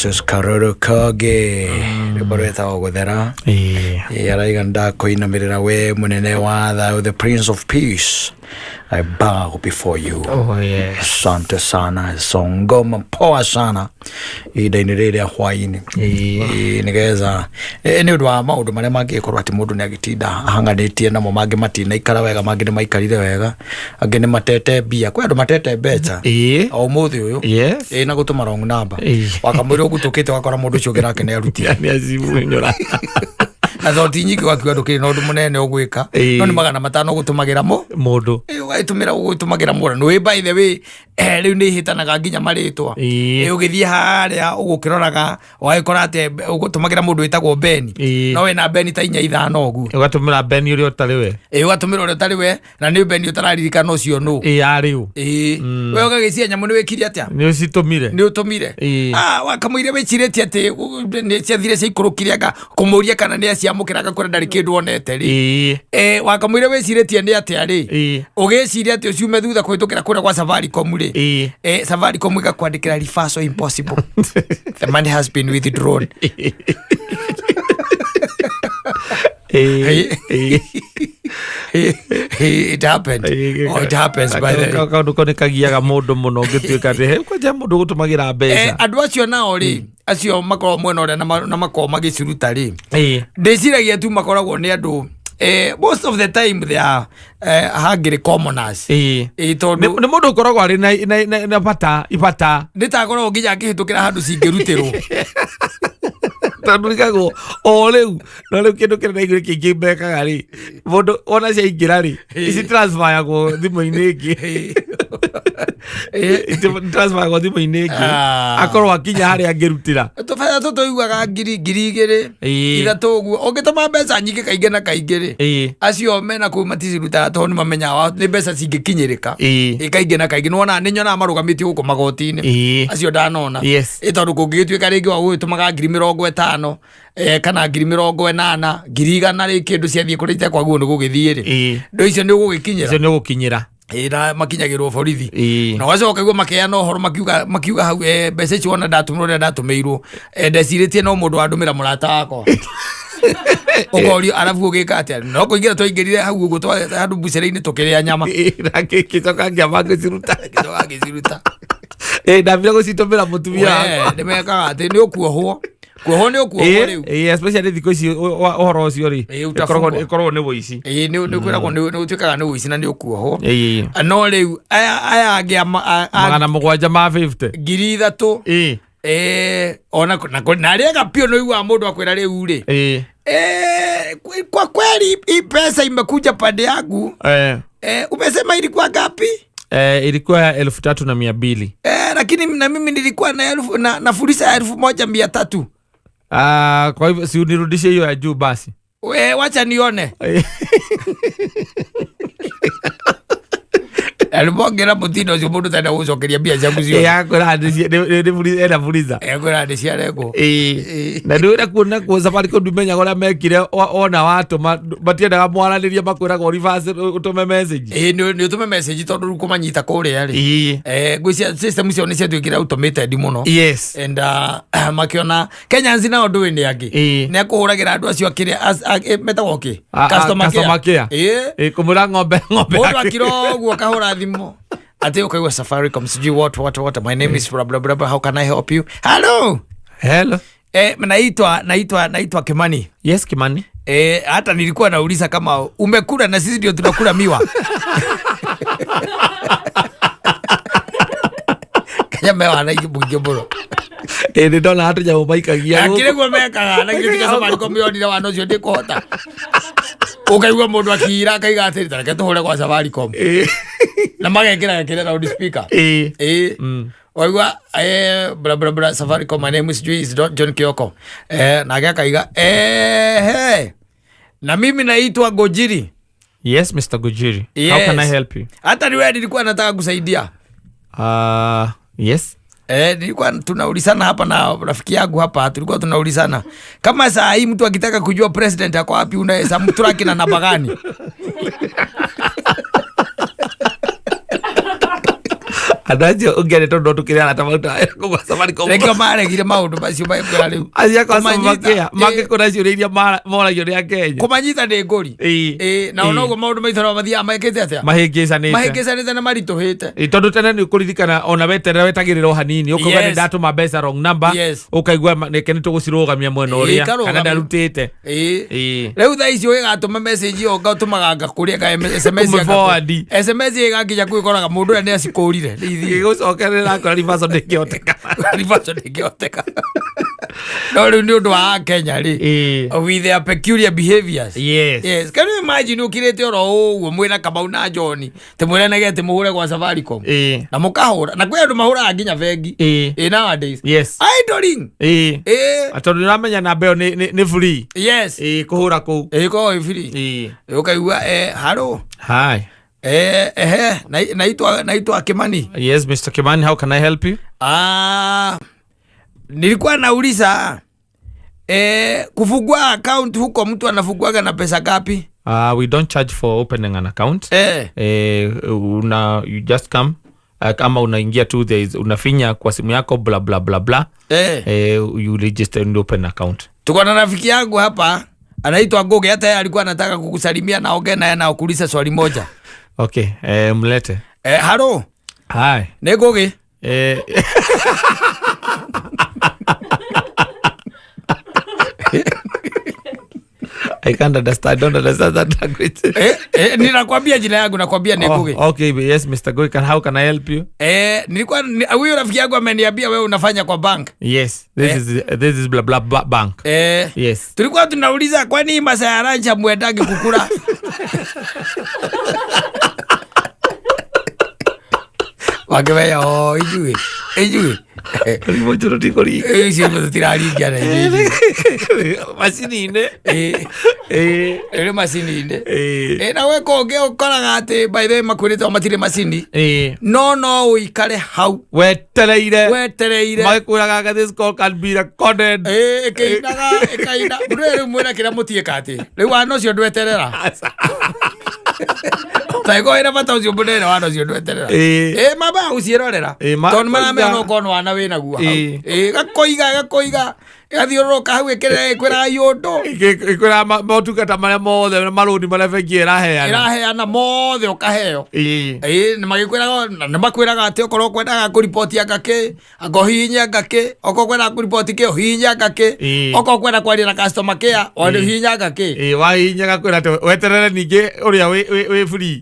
Moses Karoro Kogi, rwĩmbo rwĩtagwo Gũthera. Ĩ, araiga ndakũinamĩrĩra we mũnene wa thayũ, the Prince of Peace, I bow before you. Oh, yes. Asante sana, songoma poa sana ihinda-inĩ rĩrĩ rĩa hwaĩ-inĩ. Ĩ, nĩgetha nĩ ũndũ wa maũndũ marĩa mangĩgĩkorwo atĩ mũndũ nĩ agĩtinda ahanganĩtie namo, mangĩ matinaikara wega, mangĩ nĩ maikarire wega, angĩ nĩ matete mbia, kwĩ andũ matete mbeca o ũmũthĩ ũyũ. Ĩ, na gũtũma wrong number. Wakamwĩra ũgutũkĩte, wakora mũndũ ũcio ũngĩ nake nĩ arutire. Nĩ acimunyũra. Na thoti nyingĩ wakiuga ndũkĩrĩ na ũndũ mũnene ũgwĩka. No nĩ 500 ũgũtũmagĩra mũ mũndũ. Ĩ, ũgagĩtũmĩra ũgũtũmagĩra mũndũ nĩ by the way, rĩu nĩ ihĩtanaga nginya marĩtwa. Ĩ, ũgĩthiĩ harĩa ũgũkĩroraga ũgagĩkora atĩ ũgũtũmagĩra mũndũ wĩtagwo Beni. No wĩna Beni ta inya ithano ũguo. Ũgatũmĩra Beni ũrĩa ũtarĩ we. Ĩ, ũgatũmĩra ũrĩa ũtarĩ we, na nĩ Beni ũtararirikana ũcio nũ. Ĩ, arĩ ũ. Ĩ, we ũgagĩcia nyamũ nĩ wĩkire atĩa. Nĩ ũcitũmire. Nĩ ũtũmire. Ah, wakamũire wĩcirĩtie atĩ nĩ ciathire ciaikũrũkire, anga kũmũria kana nĩ aciamũkĩra, agakwĩra ndarĩ kĩndũ onete rĩ. Wakamũire wĩcirĩtie nĩ atĩa rĩ. Ũgĩciria atĩ ũciume thutha kũhĩtũkĩra kũrĩa gwa Safaricom rĩ. Safaricom ĩgakwandĩkĩra reversal impossible, the money has been withdrawn. It happened. Oh, it happens, by the way. Kaũndũ kau nĩ kagiaga mũndũ mũno ũngĩtuĩka atĩ he kwanja mũndũ ũgũtũmagĩra mbeca. Andũ acio nao rĩ, acio makoragwo mwena ũrĩa na makoragwo magĩciruta rĩ, ndĩciragia tu makoragwo nĩ andũ, most of the time they are hungry commoners. Tondũ Nĩ mũndũ ũkoragwo arĩ na bata ibata. Nĩ takoragwo nginya akĩhĩtũkĩra handũ cingĩrutĩrwo. Tondũ rigagwo o rĩu no rĩu kĩndũ kĩrĩa ndaiguire kĩingĩ mekaga rĩ, mũndũ ona ciaingĩra rĩ, ici transferagwo thimũ-inĩ ĩngĩ. Transferagwo thimũ-inĩ ĩngĩ. Akorwo akinya harĩa angĩrutĩra. Tũbaya tũ tũiguaga ngiri, 2000, 3000 ũguo. Ũngĩtũma mbeca nyingĩ kaingĩ na kaingĩ rĩ, acio mena kũu maticirutaga tondũ nĩ mamenyaga nĩ mbeca cingĩkinyĩrĩka. Ĩ, kaingĩ na kaingĩ nĩwona nĩ nyonaga marũgamĩtio gũkũ magoti-inĩ. Acio ndanona. Ĩ, tondũ kũngĩgĩtuĩka rĩngĩ wa gũgĩtũmaga 50,000, kana 80,000, 100,000 rĩ, kĩndũ ciathiĩ kũrĩa itekwagwo nĩ gũgĩthiĩ rĩ, ndo icio nĩ ũgũgĩkinyĩra. Icio nĩ ũgũkinyĩra. Ĩ, na makinyagĩrwo borithi. Na wacoka guo makeana ũhoro, makiuga hau, mbeca icio wona ndatũmĩrwo ũrĩa ndatũmĩirwo, ndecirĩtie no mũndũ wandũmĩra mũrata wakwa. Ũkorio arabu ũgĩka atĩa, no kũingĩra twaingĩrire hau ũguo handũ mbucĩrĩ-inĩ tũkĩrĩa nyama. Na ngĩcoka ngĩamba ngĩciruta. Ngĩcoka ngĩciruta. Ndambire gũcitũmĩra mũtumia wakwa. We, nĩ mekaga atĩ nĩ ũkuohwo, kuohwo nĩ ũkuohwo rĩu. Especially thikũ ici ũhoro ũcio rĩ, Utafungwa. ĩkoragwo nĩ ũici. Ĩ, nĩ kwĩragwo nĩ ũtuĩkaga nĩ ũici na nĩ ũkuohwo. No rĩu aya angĩ 700 ma 50. 3000. Ona na arĩega piũ nĩ ũiguaga mũndũ akwĩra rĩu rĩ, kwa kweli hii pesa imekuja pande yangu. Umesema ilikuwa ngapi? Ilikuwa 3200. Lakini na mimi nilikuwa na elfu, na fuliza ya 1300. Ah, kwa hivyo si unirudishe hiyo ya juu basi. We, wacha nione. Alibongera mutindo ũcio mũndũ tenda gũcokeria mbia ciaku ciothe. Akwĩra ena fuliza. Ekwĩra nĩ ciarengwo. Na nĩ wĩra kuona kuo Safaricom ndimenyaga ũrĩa mekire ona watũma matiendaga mwaranĩrie, makwĩraga reverse ũtũme message. Ĩ, nĩ ũtũme message tondũ rĩu kũmanyita kũrĩa rĩ. Ngwĩciria system ciao nĩ ciatuĩkire automated mũno. And makiona Kenyans nao ndũĩ nĩ angĩ. Nĩ akũhũragĩra andũ acio akĩrĩa metagwo kĩ? Customer care. Customer care. Kũmwĩra ng'ombe Mũndũ yake. akira ũguo akahũra thimũ atĩ ũkaigua Safaricom sijui what what what, my name is blah blah blah blah, how can I help you? Hello. Hello. Naitwa Kimani. Yes, Kimani. Hata nilikuwa nauliza kama umekula na sisi ndio tunakula miwa. Kenya mewana mũingĩ mũno. Nĩ ndona andũ nyamũ maikagia gũkũ. Akĩrĩ guo mekaga na githĩ tiga Safaricom yonire wana ũcio ndĩkũhota. Ũkaigua mũndũ akĩira akaiga atĩrĩ, ta reke tũhũre gwa Safaricom. Na magekĩra gakĩra loud speaker. Waigua, bla bla bla, Safaricom, my name is Juice John Kioko. Nake akaiga, he. Na mimi naitwa Gojiri. Yes, Mr. Gojiri. How can I Yes. help you? Hata ni wewe nilikuwa nataka kusaidia. Yes. Nilikuwa tunaulizana hapa na rafiki yangu hapa, tulikuwa tunaulizana kama saa hii mtu akitaka kujua president ako wapi unaweza mtraki na namba gani? Andũ acio ũngĩarĩ tondũ no tũkĩrĩ arata maruta wĩra kũu gwa Safaricom. Rekio maregire maũndũ macio makwĩra rĩu. Acio akwa Kũmanyita, Samakia mangĩkũra ciũria iria moragio nĩ Akenya. Kũmanyita nĩ ngũri. Ĩĩ, na onoguo maũndũ maitũ no mathiaga mekĩte atĩa? Mahĩngĩcanĩte. Mahĩngĩcanĩte na maritũhĩte. Ĩ, tondũ tene nĩ ũkũririkana ona weterera wetagĩrĩra o hanini ũkauga nĩ ndatũma mbeca wrong number ũkaigua reke nĩ tũgũcirũgamia mwena ũrĩa ikarũgamio. kana ndarutĩte. Ĩĩ. Ĩĩ. Rĩu thaa ici ũgĩgatũma message ĩyo ũgatũmaga ngakũria ka SMS Ũmĩ forward. SMS ĩgakinya kũu ĩkoraga mũndũ ũrĩa nĩ acikũrire. Nĩ ithiĩ. Gĩgũcokerera akora reversal ndĩngĩhoteka. Reversal ndĩngĩhoteka. No rĩu nĩ ũndũ wa Akenya rĩ. With their peculiar behaviors. Yes. Can you imagine ũkirĩte oro ũguo mwĩna Kamau na John tĩmwĩranage atĩ mũhũre gwa Safaricom na mũkahũra na kwĩ andũ mahũraga nginya bengi. Ĩĩ, nowadays. Idling. Ĩĩ. Tondũ nĩũramenya namba ĩyo nĩ free. Ĩĩ, kũhũra kũu. Ĩĩ, koragwo ĩ free. Ũkaigua haro. Hi. Ehe, naitwa Kimani. Yes, Mr. Kimani, how can I help you? Ah, nilikuwa nauliza kufungua account huko mtu anafunguaga na pesa ngapi? We don't charge for opening an account. You just come kama unaingia tu there is, unafinya kwa simu yako bla bla bla bla. You register and open account. Tuko na rafiki yangu hapa anaitwa Ngugi, hata yeye alikuwa anataka kukusalimia na ongee naye na akuulize swali moja. Okay, mlete. Halo. Hi. Ni Ngugi. I can't understand. I don't understand that language. Ninakwambia jina yangu, nakwambia ni Ngugi. Oh, okay, yes, Mr. Ngugi, how can I help you? Nilikuwa huyo rafiki yangu ameniambia wewe unafanya kwa bank. Yes, this is blah, blah, blah bank. Yes. Tulikuwa tunauliza kwani masaa ya lunch hamuendagi kukula? Wakimenya, oh, ijui, ijui. Rĩmwe njũrũ ndikũringa. Icio imwe tũtiraringia na ithuĩ. Macini-inĩ. Ĩrĩ macini-inĩ. Na we kũngĩ ũkoraga atĩ by the way makwĩrĩte o matirĩ macini. No ũikare hau. Wetereire. Wetereire. Magĩkwĩraga this call can be recorded. Ĩkĩinaga, ĩkaina. Mũndũ ũyũ rĩu mwĩna kĩrĩa mũtiĩka atĩ. Rĩu wana ũcio ndweterera. Ta ĩkorwo ĩna bata ũcio mũnene wana ũcio ndweterera. Mamba gũciĩrorera. Tondũ nĩmaramenya no ũkorwo nĩ wana wĩnaguo hau. Gakoiga, gakoiga. Gathiũrũrũka hau ĩkwĩraga iũndũ. Ĩkwĩraga motungata marĩa mothe marũni marĩa bengi ĩraheana. Ĩraheana mothe ũkaheo. Nĩ magĩkwĩraga, nĩ makwĩraga atĩ okorwo ũkwendaga kũriboti anga kĩ, anga ũhihinye anga kĩ, okorwo ũkwenda kũriboti kĩ, ũhihinye anga kĩ, okorwo ũkwenda kwaria na customer care, ũhihinye anga kĩ. Wahihinya gakwĩra atĩ weterere ningĩ ũrĩa wĩ free.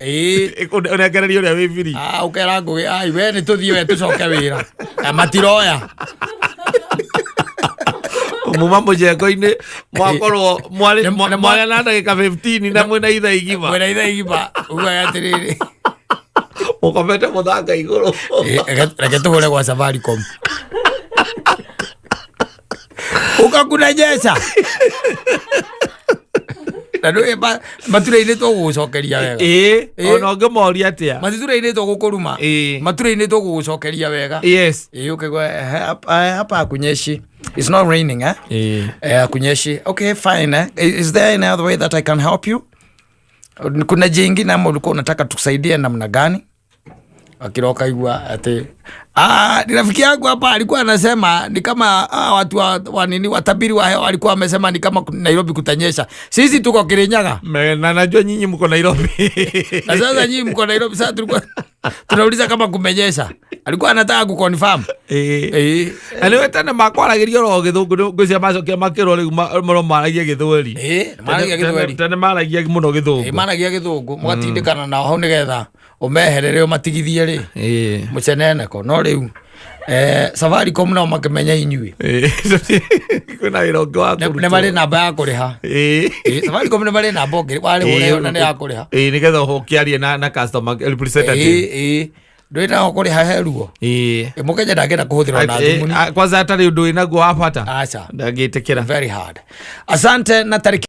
Ũnengererie ũrĩa wĩ free. Ũkera Ngũgĩ, ai, we nĩ tũthiĩ we tũcoke wĩra. Na matiroya. Muma mũjengo-inĩ, mwakorwo mwarĩ na ndagĩka 15 na mwĩna ithaa igima. Mwĩna ithaa igima, ugaga atĩrĩrĩ. Mũkomete mũthanga igũrũ. Reke tũhũre gwa Safaricom. Ũkakunenyeca. Na ndũĩ maturĩinĩtwo gũgũcokeria wega. Ona ũngĩmoria atĩa? Matiturĩinĩtwo gũkũruma. Maturĩinĩtwo gũgũcokeria wega. Ũkaigua, hapa hakunyeshi. It's not raining, eh? Hakunyeshi. Okay, fine, eh? Is there any other way that I can help you? Kuna njia ingine ama ulikuwa unataka tukusaidie namna gani? Akiroka igua ati, ni rafiki yangu hapa alikuwa anasema ni kama, watu wa nini, watabiri wa hewa walikuwa wamesema ni kama Nairobi kutanyesha. Sisi tuko Kirinyaga. Na najua nyinyi mko Nairobi. Na sasa nyinyi mko Nairobi, sasa tulikuwa tunauliza kama kumenyesha. Alikuwa anataka kuconfirm. Na nĩ tene makwaragĩria oro gĩthũngũ, nĩ ngwĩciria macokia makĩrwo rĩu mũno maragia gĩthweri. Maragia gĩthweri. Tene maragia mũno gĩthũngũ. Maragia gĩthũngũ, mũgatindĩkana nao hau nĩgetha ũmeherere ũmatigithie rĩ. Mũceneneko. No rĩu, Safaricom nao makĩmenya inyuĩ. Kwĩna wĩra ũngĩ wa Nĩ kũrutwo. marĩ namba ya kũrĩha. Safaricom nĩ marĩ namba ũngĩ warĩhũra ĩyo na nĩ ya kũrĩha. Nĩgetha ũkĩarie na customer representative. Ndũrĩ naho kũrĩha he ruo. Mũkenya ndangĩenda kũhũthĩrwo na thimũ ni. Kwanza hatarĩ ũndũ wĩnaguo wa bata. Aca. Ndangĩtĩkĩra. Very hard. Asante na tarĩki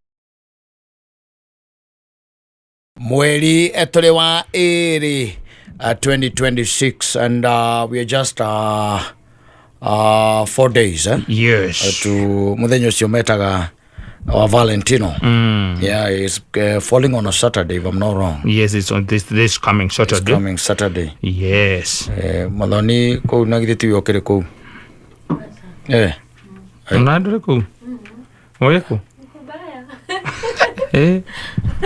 mweri tũrĩ wa ĩrĩ, 2026 and we are just 4 days, Yes. To muthenya ũcio metaga Our Valentino. Yeah, it's falling on a Saturday, if I'm not wrong. Yes, it's on this coming Saturday. It's coming Saturday. Yes. Mathoni kũu na githĩ tiwe ũkĩrĩ kũu? Eh. Ona ndũrĩ kũu? Ũrĩ kũ? Eh.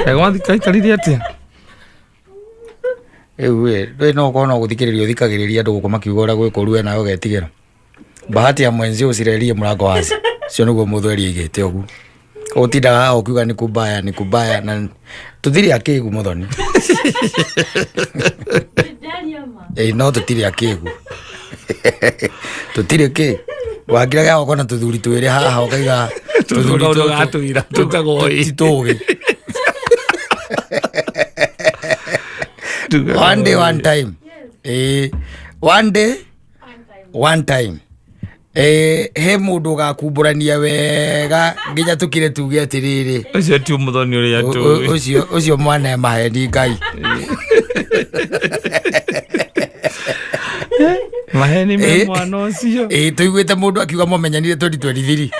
Egwathi kaikarire atĩa? Rĩu ĩ, ndũĩ no ũkorwo no gũthikĩrĩria ũthikagĩrĩria andũ gũkũ makiuga ũrĩa gwĩ kũru we nawe ũgetigĩra. Bahati ya mwenzio usirerie mlango wazi. Cio nĩguo mũthweri aigĩte ũguo. Ũtindaga haha ũkiuga nĩ kubaya nĩ kubaya na tũtirĩ akĩgu mũthoni. Ĩ no tũtirĩ akĩgu. Tũtirĩ kĩ. Wakira gĩa gũkorwo na tũthuri twĩrĩ haha ũkaiga Tũthuri ũrĩa ũgatwĩra, tũkagwo ĩ. ti tũgĩ. One day, one time. One day, one time. He mũndũ ũgakumbũrania wega nginya tũkire tuge atĩrĩrĩ. Ũcio ti mũthoni ũrĩa tũĩ. Ũcio mwana maheni Ngai. Maheni me mwana ũcio. Tũiguĩte mũndũ akiuga mwamenyanire 2023.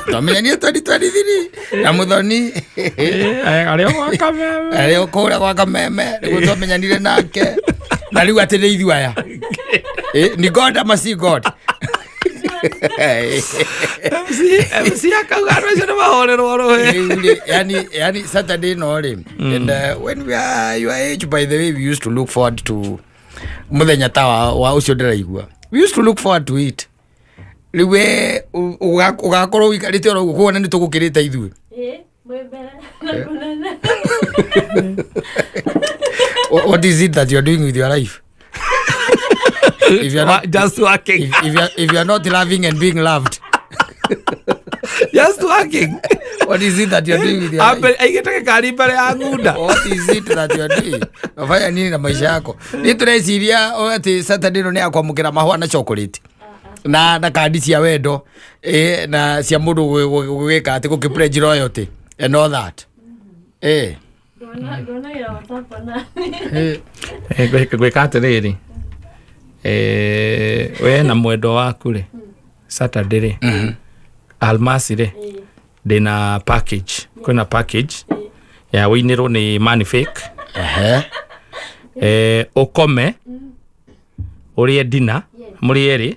Twamenyanire 2023 na mũthoni. Arĩa gwa Kameme. Arĩa o kũrĩa gwa Kameme nĩguo twamenyanire nake. Na rĩu atĩ nĩ ithuĩ aya. Ni God ama si God? MC akauga andũ acio nĩ mahorerwo rũhĩ. Rĩu rĩ, yani Saturday no rĩ. And when we are your age, by the way, we used to look forward to mũthenya ta wa ũcio ndĩraigua. We used to look forward to it. Rĩu we ũgakorwo ũikarĩte oro ũguo kuona nĩ tũgũkĩrĩte ithuĩ. What is it that you are doing with your life? If you are not, just working. If you are not loving and being loved. Just working. What is it that you are doing with your life? Aigĩte gĩkari mbere ya ng'unda. What is it that you are doing? Unafanya nini na maisha yako? Ni tũreciria atĩ Saturday ĩno nĩ ya kwamũkĩra mahũa na chocolate. Na kandi cia wendo, na cia mũndũ gwĩka atĩ gũkĩ pledge loyalty and all that. Gwĩka atĩrĩrĩ. We na mwendwa waku rĩ, Saturday rĩ, Almasi rĩ, ndĩna package. Kwĩna package ya wĩinĩrwo nĩ Money Fake. Ũkome, ũrĩe dinner, mũrĩe rĩ,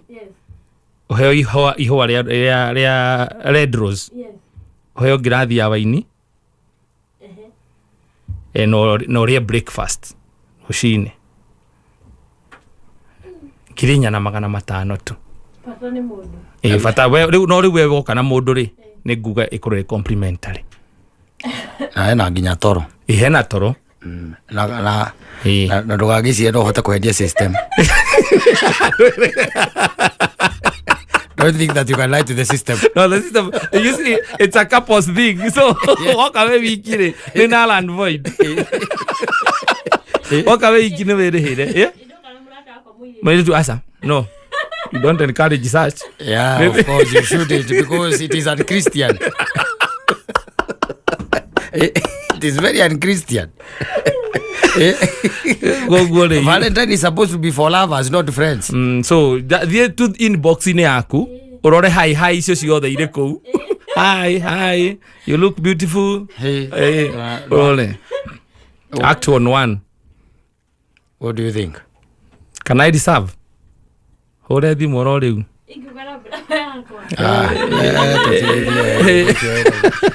ũheo ihũa rĩa Red Rose. Ũheo ngirathi ya waini. Na ũrĩe breakfast rũcinĩ. 4,500 tu. Bata nĩ mũndũ. Bata we, rĩu, no rĩu we woka na mũndũ rĩ, nĩ nguga ĩkorwo ĩ complimentary. Na hena nginya toro. Hena toro. Na ndũgagĩcirie no ũhote kwendia system. Don't think that you can lie to the system. No, the system, you see, it's a couples thing. So, woka we wiki rĩ, nĩ null and void. Woka we wiki nĩ wĩrĩhĩre. Yeah? Mũirĩtu, aca. No. You don't encourage such. Yeah, of course you shouldn't, because it is unchristian. It is very unchristian. Koguo rĩ, Valentine is supposed to be for lovers, not friends. So, thiĩ tu inbox-inĩ yaku, ũrore hi, hi icio ciothe irĩ kũu. Hi, hi, you look beautiful. Hey. Ũrore. Act on one. What do you think? Can I reserve? Hũre thimũ oro rĩu.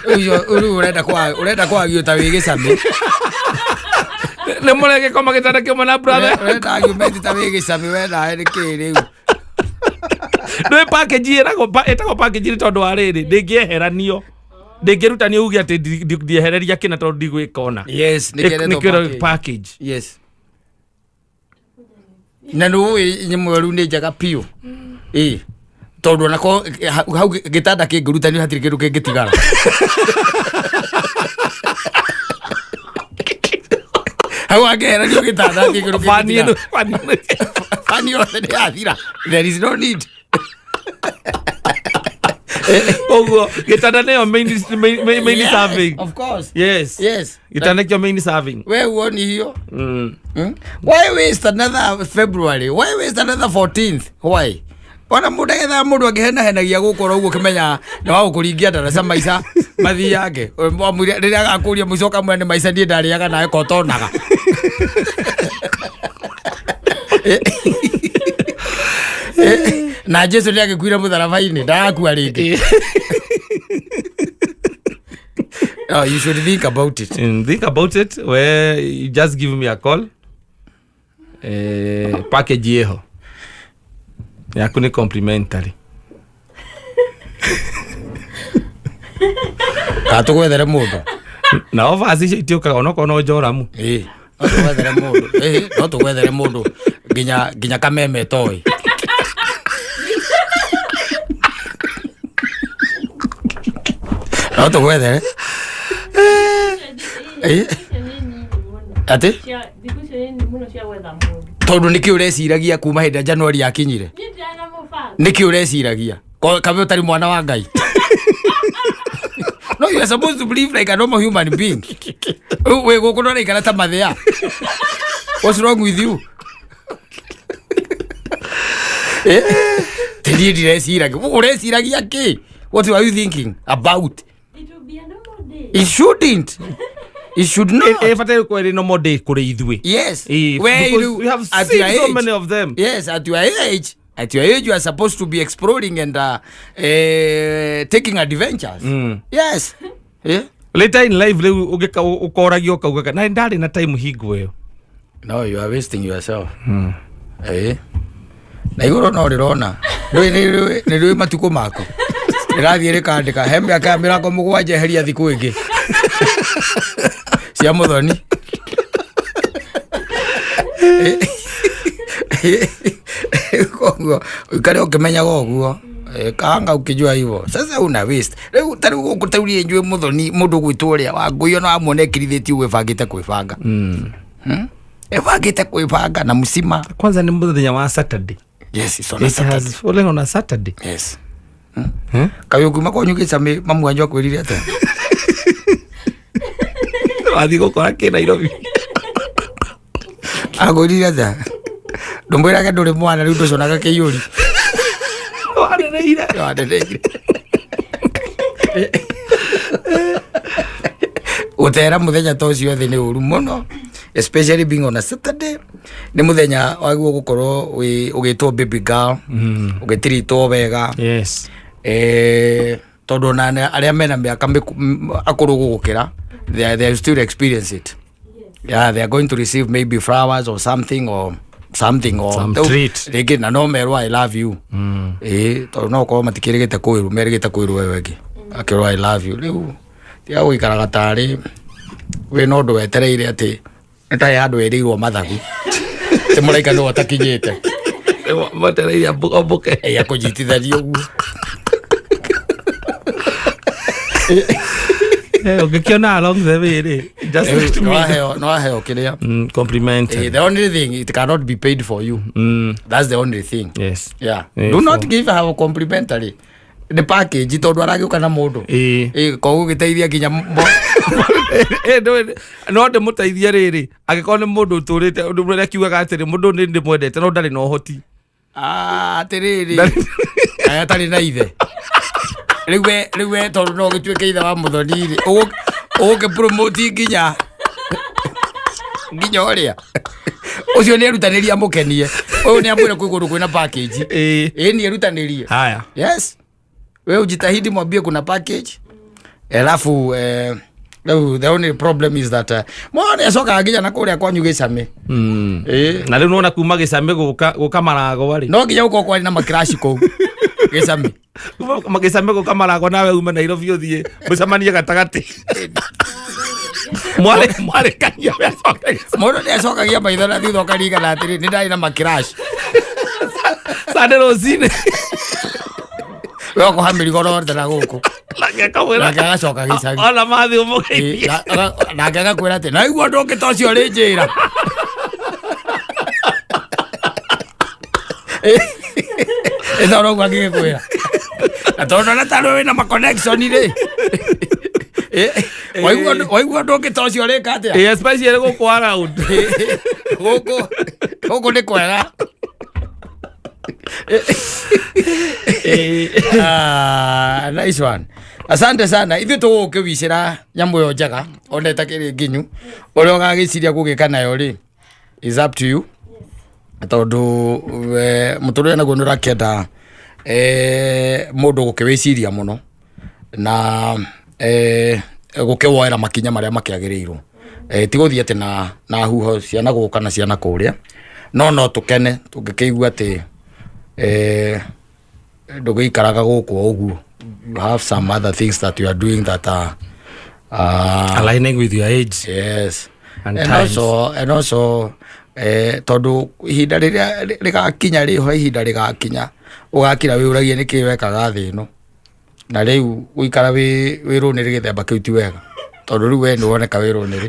Rĩu ũrenda kwagio ta wĩ gĩcamĩ. Nĩ mũregĩkoma gĩtanda kĩmwe na brother. Ũrenda argument ta wĩ gĩcamĩ, we nawe nĩ kĩ rĩu? Nĩ package ĩtagwo package nĩ tondũ wa rĩrĩ, ndĩngĩeheranio. Ndĩngĩrutanio uge atĩ ndiehereria kĩna tondũ ndigwĩka ona. Yes, nĩ kĩretwo Nĩkĩo package. package. Yes. Na nĩ ũĩ nyamũ ĩyo rĩu nĩ njega biũ. Tondũ ona ko, hau gĩtanda kĩngĩrutanio hatirĩ kĩndũ kĩngĩtigara. Hau angĩheranio gĩtanda hatirĩ kĩndũ Bani kĩngĩtigara. ĩno, bani ĩno. Bani yothe nĩ yathira. There is no need. Ũguo, gĩtanda nĩyo main Yeah, serving. Of course. Yes. Yes. Gĩtanda nĩkĩo main serving. We woni hiyo? Why waste another February? Why waste another 14th? Why? Ona mũndũ agethaga mũndũ angĩhenahenagia gũkũ oro ũguo ũkĩmenya nĩ wa gũkũringia ndaraca maica mathiange. Wamwĩra rĩrĩa agakũria mũico ũkamwĩra nĩ maica niĩ ndarĩaga nawe ko ũtonaga. Na Jesu nĩ agĩkuire mũtharaba-inĩ ndarakua rĩngĩ. Oh, you should think about it. Think about it. We you just give me a call. Package ĩho yaku nĩ complimentary. Kana tũgwethere mũndũ. Na offers icio itiũkaga onokorwo no njoramu. Ĩĩ, no tũgwethere mũndũ. Ĩĩ, no tũgwethere mũndũ nginya kameme toĩ. No tũgwethere. Ĩĩ. Icio nĩ nini mũno. Atĩ? Thikũ icio nĩ nini mũno cia gwetha mũndũ. Tondũ nĩkĩ ũreciragia kuma hĩndĩ ya January yakinyire? Niĩ ndirarĩ na mũbango. Nĩkĩ ũreciragia? Kabe ũtarĩ mwana wa Ngai? No, you are supposed to believe like a normal human being. Wĩ gũkũ ndũraikara ta mathĩa. What's wrong with you? Ti niĩ ndireciragia. Ũreciragia kĩ? What are you thinking about? It will be a normal day. It shouldn't. It should not. Ĩbataire gũkorwo ĩrĩ normal day kũrĩ ithuĩ. Yes. Where Where because you, we have at seen your so age, many of them. Yes, at your age. At your age, you are supposed to be exploring and taking adventures. Yes. Yeah. Later in life rĩu ũkoragia ũkaugaga na ndarĩ na time hingo ĩyo. No, you are wasting yourself. Na igũrũ no rĩrona. Nĩ rĩũĩ matukũ maku. Rĩrathiĩ rĩkandĩka he mĩaka ya 70 eheria thikũ ĩngĩ. Cia mũthoni. Koguo ũikare ũkĩmenyaga ũguo. Kaanga ukijua hivyo. Sasa una waste. Rĩu ta rĩu gũkũ ta rĩu njũĩ mũthoni mũndũ ũgwĩtwo ũrĩa wa ngũi ona wamuona ekirithĩtie ũguo ĩbangĩte kwĩbanga. Ĩbangĩte kwĩbanga na mũcima. Kwanza nĩ mũthenya wa Saturday. Yes, it's on a It Saturday. has fallen on a Saturday. Yes. Kaĩ ũkiuma kwanyu gĩcamĩ mamu wanyu akwĩrire atĩa? Wathiĩ gũkora kĩ Nairobi. Akwĩrire atĩa? Ndũmwĩrage ndũrĩ mwana rĩu ndũconaga kĩiyũri. Waneneire. Waneneire. Gũtera mũthenya ta ũcio thĩ nĩ ũru mũno, especially being on a Saturday. Nĩ mũthenya wagĩrĩirwo gũkorwo ũgĩtwo baby girl, ũgĩtiritwo wega. Yes. Tondũ ona arĩa mena mĩaka akũrũ gũgũkĩra, they still experience it. Yeah, they are going to receive maybe flowers or something or something or Some Rĩu, treat. rĩngĩ na no merwo I love you. Tondũ no ũkorwo matikĩrĩgĩte kwĩrwo, merĩgĩte kwĩrwo we wengĩ. Akĩrwo I love you. Rĩu tiga gũikaraga tarĩ wĩna ũndũ wetereire atĩ nĩ ta handũ wĩrĩirwo mathagu. Ti mũraika nĩwe ũtakinyĩte. Mwetereire ambũke. Akũnyitithania ũguo. Ũngĩkĩona along the way rĩ, just let me know. No waheo kĩrĩa. Compliment. The only thing, it cannot be paid for you. That's the only thing. Yes. Yeah. Do not give her a complimentary. The package tondũ aragĩũka na mũndũ. Koguo gĩteithia nginya No ndĩmũteithie rĩrĩ, angĩkorwo nĩ mũndũ ũtũrĩte, ũndũ ũrĩa kiugaga atĩrĩ, mũndũ nĩ ndĩmwendete no ndarĩ na ũhoti. Atĩrĩrĩ. Aya atarĩ na ithe. Rĩu we tondũ no ũgĩtuĩke ithe wa mũthoni rĩ, ũgũkĩ-promote nginya ũrĩa. Ũcio nĩ erutanĩrie amũkenie. Ũyũ nĩ amwĩre kwĩ kũndũ kwĩna package. Nĩ erutanĩrie. Haya. Yes. We ujitahidi mwambie kuna package. Alafu rĩu the only problem is that mwana acokaga nginya na kũrĩa kwanyu gĩcamĩ. Na rĩu nĩwona kuma gĩcamĩ gũka maragwa rĩ. No nginya gũkorwo kwarĩ na makiraci kũu gĩcamĩ. Kuma gĩcamĩ gũka maragwa nawe ume Nairobi ũthiĩ mũcemanie gatagatĩ. Mwarĩkania we acoke gĩcamĩ. Mũndũ nĩ acokagia maitho na thutha ũkaririkana atĩrĩ, nĩ ndarĩ na makiraci. Sunday rũcinĩ. We ũkoha mĩrigo rothe na gũkũ. Nake akamwĩra, Nake agacoka gĩcagi. Ona mathiĩ ũmũgeithie. Nake agakwĩra atĩ, naigua ũndũ ũngĩ ta ũcio ũrĩ njĩra. Ĩtha ũroguo angĩgĩkwĩra. Na tondũ ona tarĩ wĩna ma connection rĩ. Waigua ũndũ ũngĩ ta ũcio ũrĩka atĩa? Especially gũkũ around. Gũkũ nĩ kwega. Ah, nice one. Asante sana. Ithuĩ tũgũkĩwicĩra nyamũ ĩyo njega ona ĩtakĩrĩ nginyu. Ũrĩa ũgagĩciria gũgĩka nayo rĩ is up to you. Tondũ mũtũrĩre naguo nĩ ũrakĩenda mũndũ gũkĩwĩciria mũno na gũkĩwoera makinya marĩa makĩagĩrĩirwo. Ti gũthiĩ atĩ na huho cia na gũkũ kana cia na kũrĩa, no tũkene tũngĩkĩigua atĩ ndũgĩikaraga gũkũ o ũguo. You have some other things that you are doing that are aligning with your age. Yes. And And times. also tondũ ihinda rĩrĩa rĩgakinya rĩho, ihinda rĩgakinya ũgakira wĩũragie nĩkĩ wekaga thĩ ĩno, na rĩu gũikara wĩ rũnĩrĩ gĩthemba kĩu ti wega, tondũ rĩu we nĩ woneka wĩ rũnĩrĩ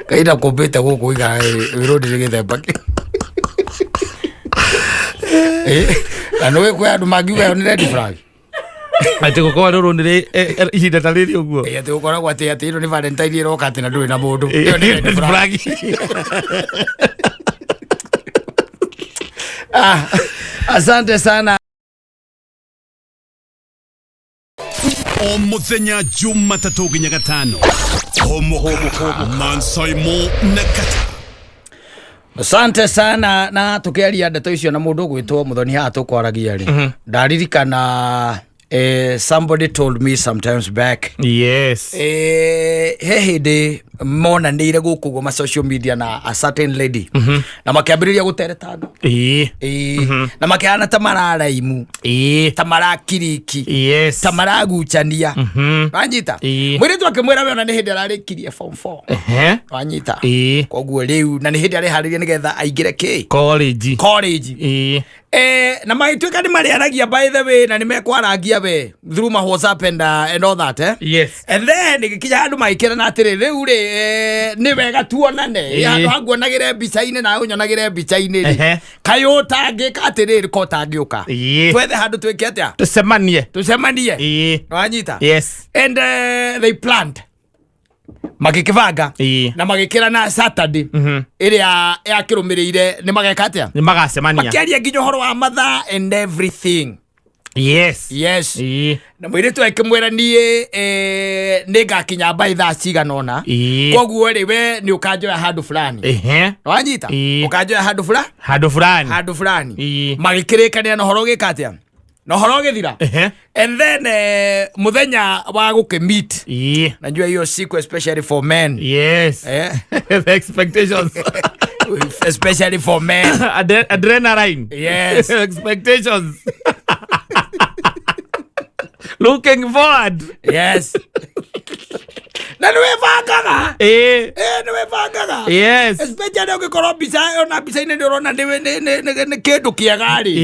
kahinda kũmbĩte gũkũ gũikara wĩ rũnĩrĩ gĩthemba kĩu. Na nĩ kwĩ andũ mangiuga ĩyo nĩ red flag. Atĩ gũkorwo nĩ rũnĩrĩ ihinda ta rĩrĩ ũguo. Atĩ gũkoragwo atĩ ĩno nĩ Valentine ĩroka atĩ na ndũrĩ na mũndũ, ĩyo nĩ red flag. Ah, asante sana. O muthenya Jumatatũ nginya Gatano, Homoka Mansaimo na Kata. Asante sana. Na tukiaria ndeto icio na mundu gwitwo Muthoni haha tukwaragia ri, ndaririkana somebody told me sometimes back he hĩndĩ monanĩire gũkũ ũguo ma social media na a certain lady na makĩambĩrĩria gũteretanga. Na makĩhana ta mararaimu, ta marakiriki, ta maragucania, wanyita? Mũirĩtu akĩmwĩra we ona nĩ hĩndĩ ararĩkirie form 4. Wanyita? Koguo rĩu na nĩ hĩndĩ areharĩria nĩgetha aingĩre kĩ? College. College. Na magĩtuĩka nĩ marĩaragia, by the way, na nĩ mekwarangia we through ma WhatsApp and all that. And then gĩkinya handũ magĩkĩrana atĩrĩ, rĩu rĩ nĩ wega tuonane. Handũ hanguonagĩre mbica-inĩ nawe ũnyonagĩre mbica-inĩ rĩ, kaĩ ũtangĩka atĩrĩrĩ, ko ũtangĩũka twethe handũ twĩke atĩa? Tũcemanie. Tũcemanie. Wanyita? Yes. And they planned, magĩkĩbanga na magĩkĩrana Saturday ĩrĩa yakĩrũmĩrĩire nĩ mageka atĩa? Nĩ magacemania. Makĩaria nginya ũhoro wa mathaa and everything. Yes. Na mũirĩtu akĩmwĩra, niĩ nĩ ngakinya mbaĩ thaa cigana ũna. Koguo rĩ, we nĩ ũkanjoya handũ fulani. Wanyita? Ũkanjoya handũ fula Handũ fulani. Handũ fulani. Magĩkĩrĩkanĩra na ũhoro ũgĩka atĩa, na ũhoro ũgĩthira. And then mũthenya wa gũkĩmeet, najua hiyo siku, especially for men, The expectations. Especially for men. Adrenaline. Yes. Expectations. Looking forward. Yes, na nĩ wĩbangaga. Nĩ wĩbangaga. Especially ũngĩkorwo mbica ona mbica-inĩ nĩ ũrona nĩ kĩndũ kĩega rĩ,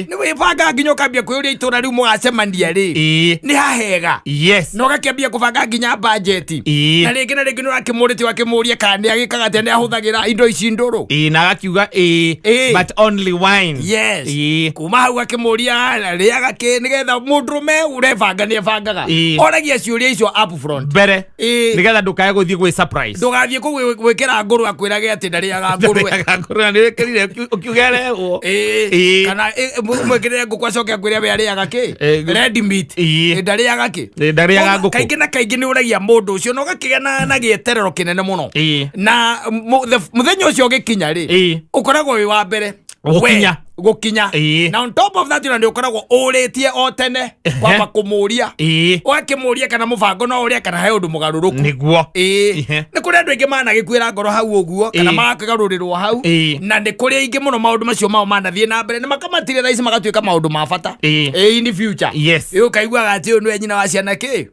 nĩ wĩbangaga nginya ũkambia kwĩyũria itũra rĩu mũgacemania rĩ, nĩ hahega, na ũgakĩambia kũbanga nginya bajeti. Na rĩngĩ nĩ ũrakĩmũrĩte, ũgakĩmũria kana nĩ agĩkaga atĩa, nĩ ahũthagĩra indo ici ndũrũ. Na agakiuga ĩĩ. But only wine. Yes. Kuma hau akĩmũria rĩaga kĩ, nĩgetha mũndũrũme ũrebanga nĩ ebangaga. Oragia ciũria icio up front. Mbere. Nĩgetha ndũkae gũthiĩ gwĩ surprise. Ndũgathiĩ kũu gwĩkĩra ngũrwe akwĩrage atĩ ndarĩaga ngũrwe. Ndũrĩaga ngũrwe na nĩwĩkĩrire ũkiuga ĩrehwo. Kana mwĩkĩrĩre ngũkũ acoke akwĩre we arĩaga kĩ? Red meat. Ndarĩaga kĩ? Ndarĩaga ngũkũ. Kaingĩ na kaingĩ nĩ ũragia mũndũ ũcio na ũgakĩgĩa na gĩeterero kĩnene mũno. Na mũthenya ũcio ũgĩkinya rĩ, ũkoragwo wĩ wa mbere Gũkinya. We, gũkinya. Na on top of that, ona nĩ ũkoragwo ũrĩtie o tene kwamba kũmũria, ũgakĩmũria kana mũbango no ũrĩa kana he ũndũ mũgarũrũku. Nĩ kũrĩ andũ aingĩ managĩkuĩra ngoro hau ũguo kana magakĩgarũrĩrwo hau. Na nĩ kũrĩ aingĩ mũno maũndũ macio mao manathiĩ na mbere na makamatirĩra ici magatuĩka maũndũ ma bata in the future. Ũkaiguaga atĩ ũyũ nĩwe nyina wa ciana kĩ?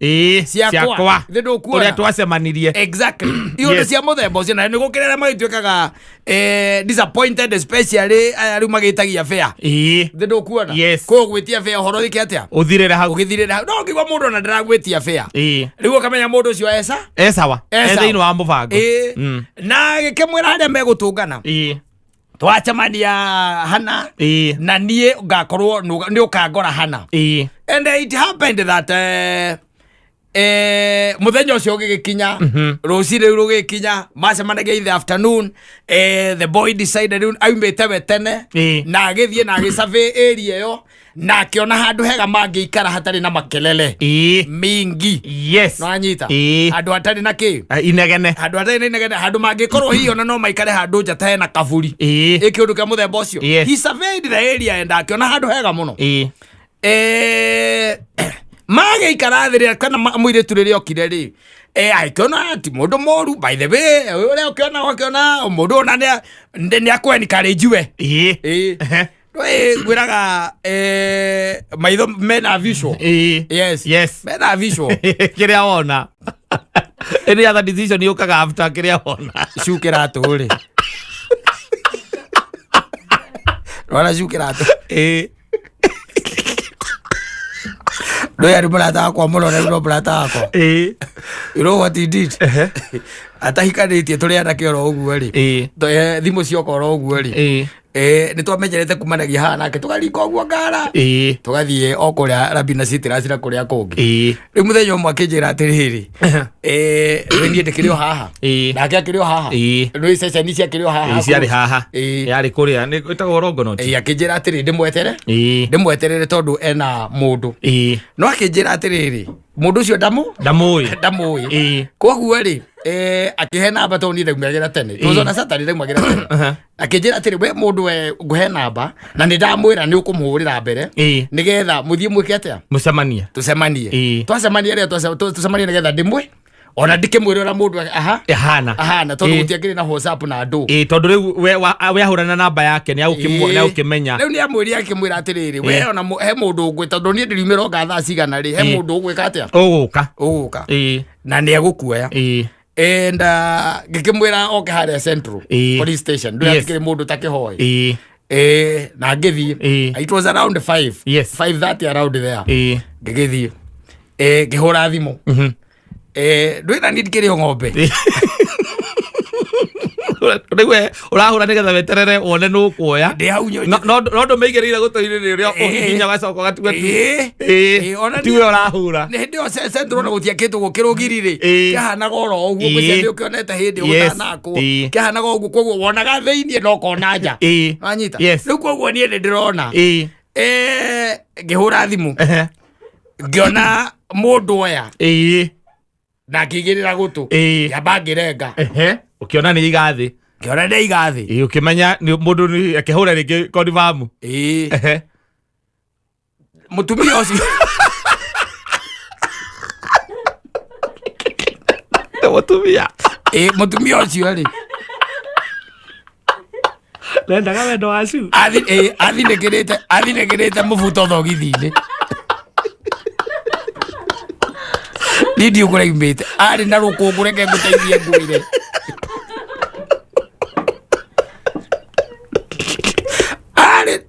Ciakwa. Ciakwa. Thĩ ndũkuona. Ũrĩa twacemanirie. Exactly, iũndũ cia mũthemba ũcio, na nĩ gũkĩrĩ arĩa magĩtuĩkaga disappointed, especially aya rĩu magĩtagia fare. Thĩ ndũkuona? Kũũ gwĩtia fare ũhoro wĩke atĩa? Ũthirĩre hau. Ũgĩthirĩra hau, no ũngĩigua mũndũ ona ndaragwĩtia fare, rĩu ũkamenya mũndũ ũcio eca E sawa. E E sawa. thĩinĩ wa mũbango. Na gĩkĩmwĩra harĩa megũtũngana, twacemania hana, na niĩ ngakorwo nĩ ũkangora hana. And it happened that Muthenya ucio ũgĩgĩkinya, rũcinĩ rĩu rũgĩkinya, macemanagia in the afternoon. The boy decided rĩu aumĩte we tene na agĩthiĩ na agĩsurvey area ĩyo na akĩona handũ hega mangĩikara hatarĩ na makelele mingi. Nĩwanyita? Handũ hatarĩ na kĩ? Inegene. Handũ hatarĩ na inegene, handũ mangĩkorwo hihi ona no maikare handũ nja ta hena kaburi, ĩ kĩũndũ kĩa mũthemba ũcio. He surveyed the area and akĩona handũ hega mũno. Magĩikara thĩ rĩrĩa kana mũirĩtu rĩrĩa okire rĩ, agĩkĩona ti mũndũ mũru, by the way, ũrĩa ũkĩona ũgakĩona mũndũ ona nĩ akũ encourage we. Ĩ ngwĩraga, maitho mena visual. Yes. Mena visual. Kĩrĩa wona, any other decision yũkaga after kĩrĩa wona. Ciu kĩratũ rĩ, rora ciu kĩratũ. Ndũyũ arĩ mũrata wakwa mũno, rĩu no mũrata wakwa. You know what he did? Atahikanĩtie, tũrĩ anake oro ũguo rĩ, thimũ cioka oro ũguo rĩ, nĩ twamenyerete kumanagia haha nake, tũgaringa ũguo ngara, tũgathiĩ o kũrĩa Rabina Citrus na kũrĩa kũngĩ. Rĩu mũthenya ũmwe akĩnjĩra atĩrĩrĩ, we niĩ ndĩkĩrĩ o haha, nake akĩrĩ o haha, nĩ ceceni ciakĩrĩ o haha. Ciarĩ haha. Yarĩ kũrĩa nĩ ĩtagwo Longonot. Akĩnjĩra atĩrĩ ndĩmwetere, ndĩmweterere tondũ ena mũndũ. No akĩnjĩra atĩrĩrĩ, mũndũ ũcio ndamu Ndamũĩ. Ndamũĩ. Koguo rĩ, akĩhe namba tondũ niĩ ndaumagĩra tene. It was on a Saturday, ndaumagĩra tene. Akĩnjĩra atĩrĩ, we mũndũ we ngũhe namba na nĩ ndamwĩra nĩ ũkũmũhũrĩra mbere, nĩgetha mũthiĩ mwĩke atĩa? Mũcemanie. Tũcemanie. Twacemania rĩ, tũcemanie nĩgetha ndĩmwĩ ona ndikĩmwĩra ũrĩa mũndũ aha ahana. Ahana, tondũ gũtiakĩrĩ na WhatsApp na andũ. Tondũ rĩu we ahũrana namba yake nĩ agũkĩmenya. Rĩu nĩ amwĩrire, akĩmwĩra atĩrĩrĩ, we ona he mũndũ ũngwĩta, tondũ niĩ ndĩriumĩra onga thaa cigana rĩ, he mũndũ ũgwĩka atĩa? Ũgũka. Ũgũka na nĩ egũkuoya. And ngĩkĩmwĩra oke harĩa Central Police Station, ndũrĩa tikĩrĩ mũndũ takĩhoe. Na ngĩthiĩ. It was around 5, 5:30, around there. Ngĩgĩthiĩ, ngĩhũra thimũ. Ndwĩna niĩ ndikĩrĩ o ng'ombe. Rĩu we ũrahũra nĩgetha weterere wone nũ ũkuoya. Ndĩ hau No ndũmĩigĩrĩire gũtũ-inĩ rĩrĩa ũhihinya ũgacoka ũgatiga Ona tiwe ũrahũra. Nĩ hĩndĩ ĩyo Central ona gũtiakĩtwo gũkĩrũgiri rĩ, kĩahanaga oro ũguo. Ngwĩciria nĩ ũkĩonete hĩndĩ ĩyo gũtanakwo. Kĩahanaga ũguo, koguo wonaga thĩiniĩ na ũkona nja. Wanyita? Yes. Rĩu koguo niĩ nĩ ndĩrona. Ngĩhũra thimũ, ngĩona mũndũ oya na ngĩigĩrĩra gũtũ. Ngĩamba ngĩrenga. Ũkĩona nĩ iga thĩ. Ngĩona nĩ iga thĩ. Ũkĩmenya nĩ mũndũ nĩ akĩhũra rĩngĩ confirm. Mũtumia ũcio Nĩ mũtumia. Mũtumia ũcio rĩ, Nendaga wendo wacu. Athinĩkĩrĩte mũbuto thogithi-inĩ, niĩ ndiũ kũraimĩte, arĩ na rũkũngũ, reke ngũteithie ngwĩre, arĩ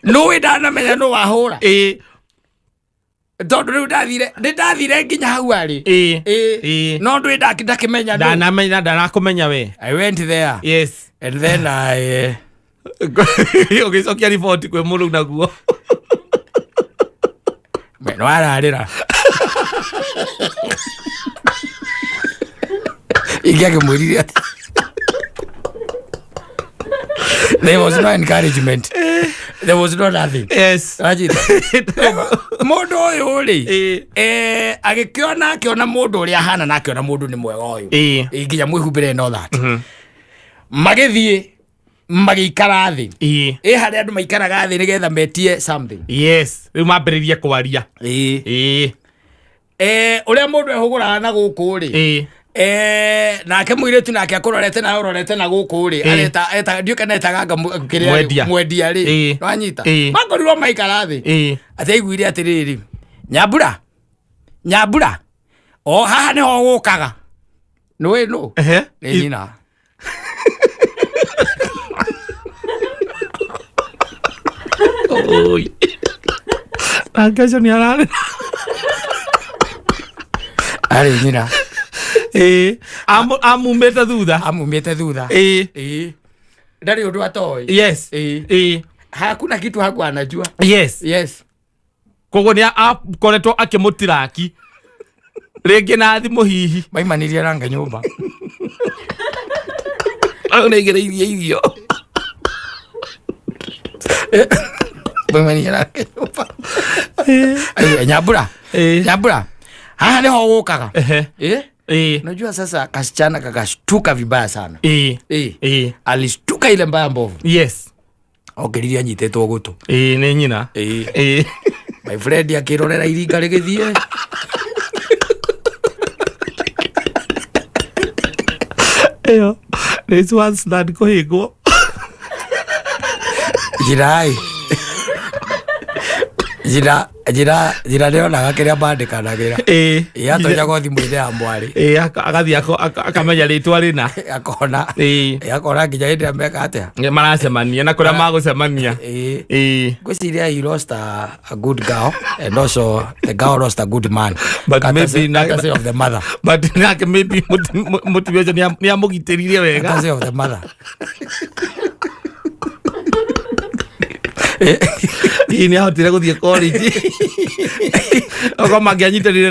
nũĩ ndanamenya nũ wahũra, tondũ rĩu ndathire, nĩ ndathire nginya hau arĩ. No ndũĩ ndakĩmenya nũ. Ndanamenya, ndanakũmenya we. I went there and then I Ũgĩcokia riboti kwĩ mũrũ naguo. No ararĩra ingĩakĩmwĩrire atĩ there was no encouragement, there was no nothing. Wajita mũndũ ũyũ rĩ, agĩkĩona, akĩona mũndũ ũrĩa ahana na akĩona mũndũ nĩ mwega ũyũ. Nginya mwĩhumbĩre no that magĩthiĩ magĩikara thĩ, ĩ harĩa andũ maikaraga thĩ nĩgetha metie something. Yes, rĩu mambĩrĩrie kwaria. Ũrĩa mũndũ ehũgũraga na gũkũ rĩ, nake mũirĩtu nake akũrorete na ũrorete na gũkũ rĩ, areta eta ndiũ kana etaga anga kĩrĩa rĩ, Mwendia. mwendia rĩ. Nwanyita? Makorirwo maikara thĩ, atĩ aiguire atĩrĩrĩ, nyambura nyambura, o haha nĩho gũkaga nĩwĩ nũ? Nĩ nyina. Oi. Nake ũcio nĩ ararĩ. Arĩ nyina. Amumĩte thutha. Amumĩte thutha. Ĩĩ, ndarĩ ũndũ atoĩ. Hakuna kitu haku anajua. Yes. Koguo nĩ akoretwo akĩmũtiraki rĩngĩ na thimũ hihi. Maimanirie nanga nyũmba. Au nĩ aigĩrĩirie irio. Maimanirie nanga nyũmba. Ai, Nyambura. Nyambura, haha niho gũkaga. Ehe. Eh? Ĩĩ. Unajua sasa kasichana kakashtuka vibaya sana. Ĩĩ. Eh. Ĩĩ. Alishtuka ile mbaya mbovu. Yes. Okĩririe anyitĩtwo gũtũ. Ĩĩ, nĩ nyina. Ĩĩ. Ĩĩ. My friend akĩrorera iringa rĩgĩthiĩ. Ĩyo nĩ Swansland kũhĩngwo. Njĩra ĩ. Njĩra njĩra njĩra nĩonaga kĩrĩa mandĩkanagĩra. Ĩĩ. Ĩ atonyagwo thimũ-inĩ ya mwarĩ. Ĩĩ, agathiĩ akamenya rĩtwa rĩna. Akona. Ĩĩ. Ĩ akona nginya hĩndĩ ĩrĩa meka atĩa. Maracemania na kũrĩa magũcemania. Ĩ. Ĩĩ. Ngwĩciria he lost a good girl and also the girl lost a good man. But Courtesy- maybe na- courtesy of the mother. But nake maybe mũtumia ũcio nĩ amũgitĩrire wega. Courtesy of the mother. Hihi nĩ ahotire gũthiĩ college, okorwo mangĩanyitanire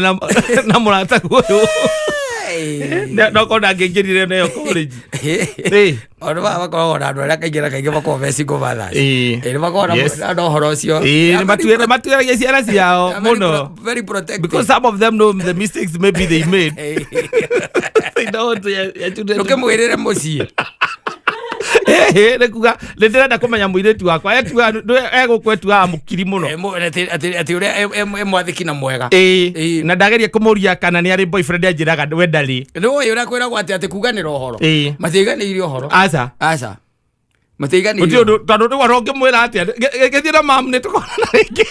na mũrataguo ũyũ, nokorwo ndangĩingĩrire nayo college. Ĩĩ. Ona baba makoragwo na andũ arĩa kaingĩ na kaingĩ makoragwo me single mothers. Ĩĩ. Ĩĩ, nĩ makoragwo na ũhoro ũcio. Ĩĩ, They are nĩ very matuĩragia ciana ciao they are very mũno. Very protective. Because some of them know the mistakes maybe they made. They don't want their children to Ndũkĩmwĩrĩre mũciĩ. Ĩĩ, nĩ kuga nĩ ndĩrenda kũmenya mũirĩtu wakwa egũkũ etuaga mũkiri mũno. Atĩ ũrĩa e mwathĩki na mwega. Ĩĩ. Ĩĩ. Na ndageria kũmũria kana nĩ arĩ boyfriend, anjĩraga we ndarĩ. Nĩ ũĩ ũrĩa kwĩragwo atĩ kuganĩra ũhoro. Ĩĩ. Matiaiganĩire ũhoro. Aca. Aca. Matiaiganĩire. Gũtirĩ ũndũ, tondũ rĩu ona ũngĩmwĩra atĩa, gĩthiĩ na mamu nĩ tũkonana rĩngĩ.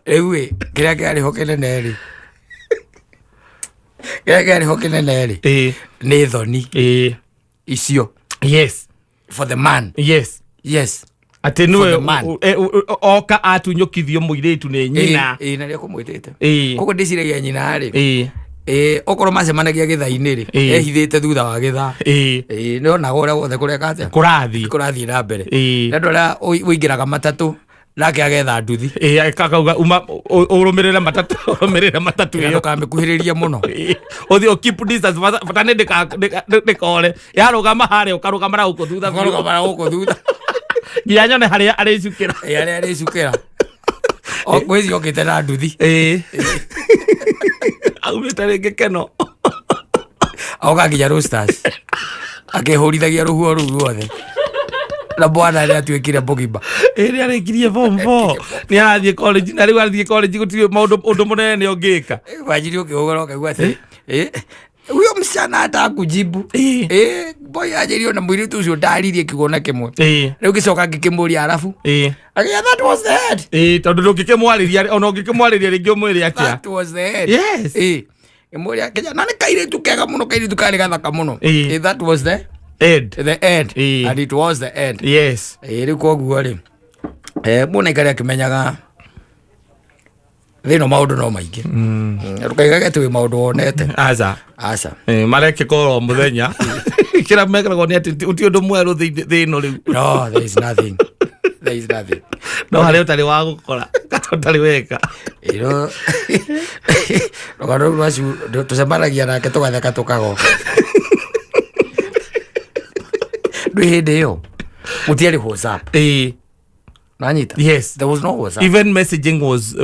Rĩu ĩ, kĩrĩa kĩarĩ ho kĩnene rĩ. Kĩrĩa kĩarĩ ho kĩnene rĩ. Ĩĩ. Nĩ thoni Ĩĩ. icio Yes. for the man. Yes. Yes. Atĩ For nĩwe the man. oka atunyũkithio mũirĩtu nĩ nyina. Ĩĩ, na nĩ ekũmwĩtĩte. Ĩĩ. Koguo ndĩciragia nyina rĩ. Ĩĩ. Ĩĩ, okorwo macemanagia gĩthaa-inĩ rĩ, Ĩĩ. ehithĩte thutha wa gĩthaa. Ĩĩ. Ĩĩ, nĩonaga ũrĩa wothe kũreka atĩa? Kũrathiĩ. Kũrathiĩ na mbere. Ĩĩ. Nĩ andũ arĩa ũingĩraga matatũ nake agetha nduthi. Ĩĩ, akauga uma ũrũmĩrĩre matatũ, ũrũmĩrĩre matatũ Na ĩyo. ndũkamĩkuhĩrĩrie mũno. Ĩĩ. Ũthiĩ ũ keep distance, bata nĩ ndĩkore yarũgama harĩa, ũkarũgama na gũkũ thutha biũ. Ũkarũgama na gũkũ thutha. Nginya nyone harĩa arĩcukĩra. Ĩĩ, harĩa arĩcukĩra. O ngwĩciria okĩte na nduthi. Ĩĩ, aumĩte rĩngĩ keno. Oka nginya Roosters. Akĩhũrithagia rũhuho rũu ruothe. Na bwana nĩ atuĩkire mũgima. Ĩĩ, nĩ arĩkirie form 4, nĩ arathiĩ college, na rĩu arathiĩ college gũtirĩ maũndũ ũndũ mũnene nĩ ũngĩka. Wanjiri ũkĩhũgũra ũkaigua atĩ huyo msichana hata kujibu. Ĩĩ. Boy anjĩrire ona mũirĩtu ũcio ndaririe kiugo na kĩmwe. Ĩĩ. Rĩu ngĩcoka ngĩkĩmũria arabu. Ĩĩ. Akĩra that was the end. Ĩĩ, tondũ ndũngĩkĩmwarĩria, ona ũngĩkĩmwarĩria rĩngĩ ũmwĩre atĩa? That was the end. Yes. Ĩĩ. Ngĩmũria kĩnya na nĩ kairĩtu kega mũno, kairĩtu karĩ gathaka mũno. Ĩĩ. Ĩĩ, that was the End. the end. Ĩĩ. And it was the end. Yes. Ĩĩ, rĩu koguo rĩ, mũndũ aikare akĩmenyaga thĩno maũndũ no maingĩ. Ndũkaigage atĩ wĩ maũndũ wonete. Aca. Aca. Marekĩka oro mũthenya, kĩrĩa mekoragwo nĩ atĩ ti ũndũ mwerũ thĩ ĩno rĩu. No, there is nothing. There is nothing. No harĩa ũtarĩ wa gũkora kana ũtarĩ weka. Ĩno rũgano rũu rwacu tũcemanagia nake tũgatheka tũkago. Ndwĩ hĩndĩ ĩyo gũtiarĩ WhatsApp. Ĩĩ. Nanyita? Yes. There was no WhatsApp. Even messaging was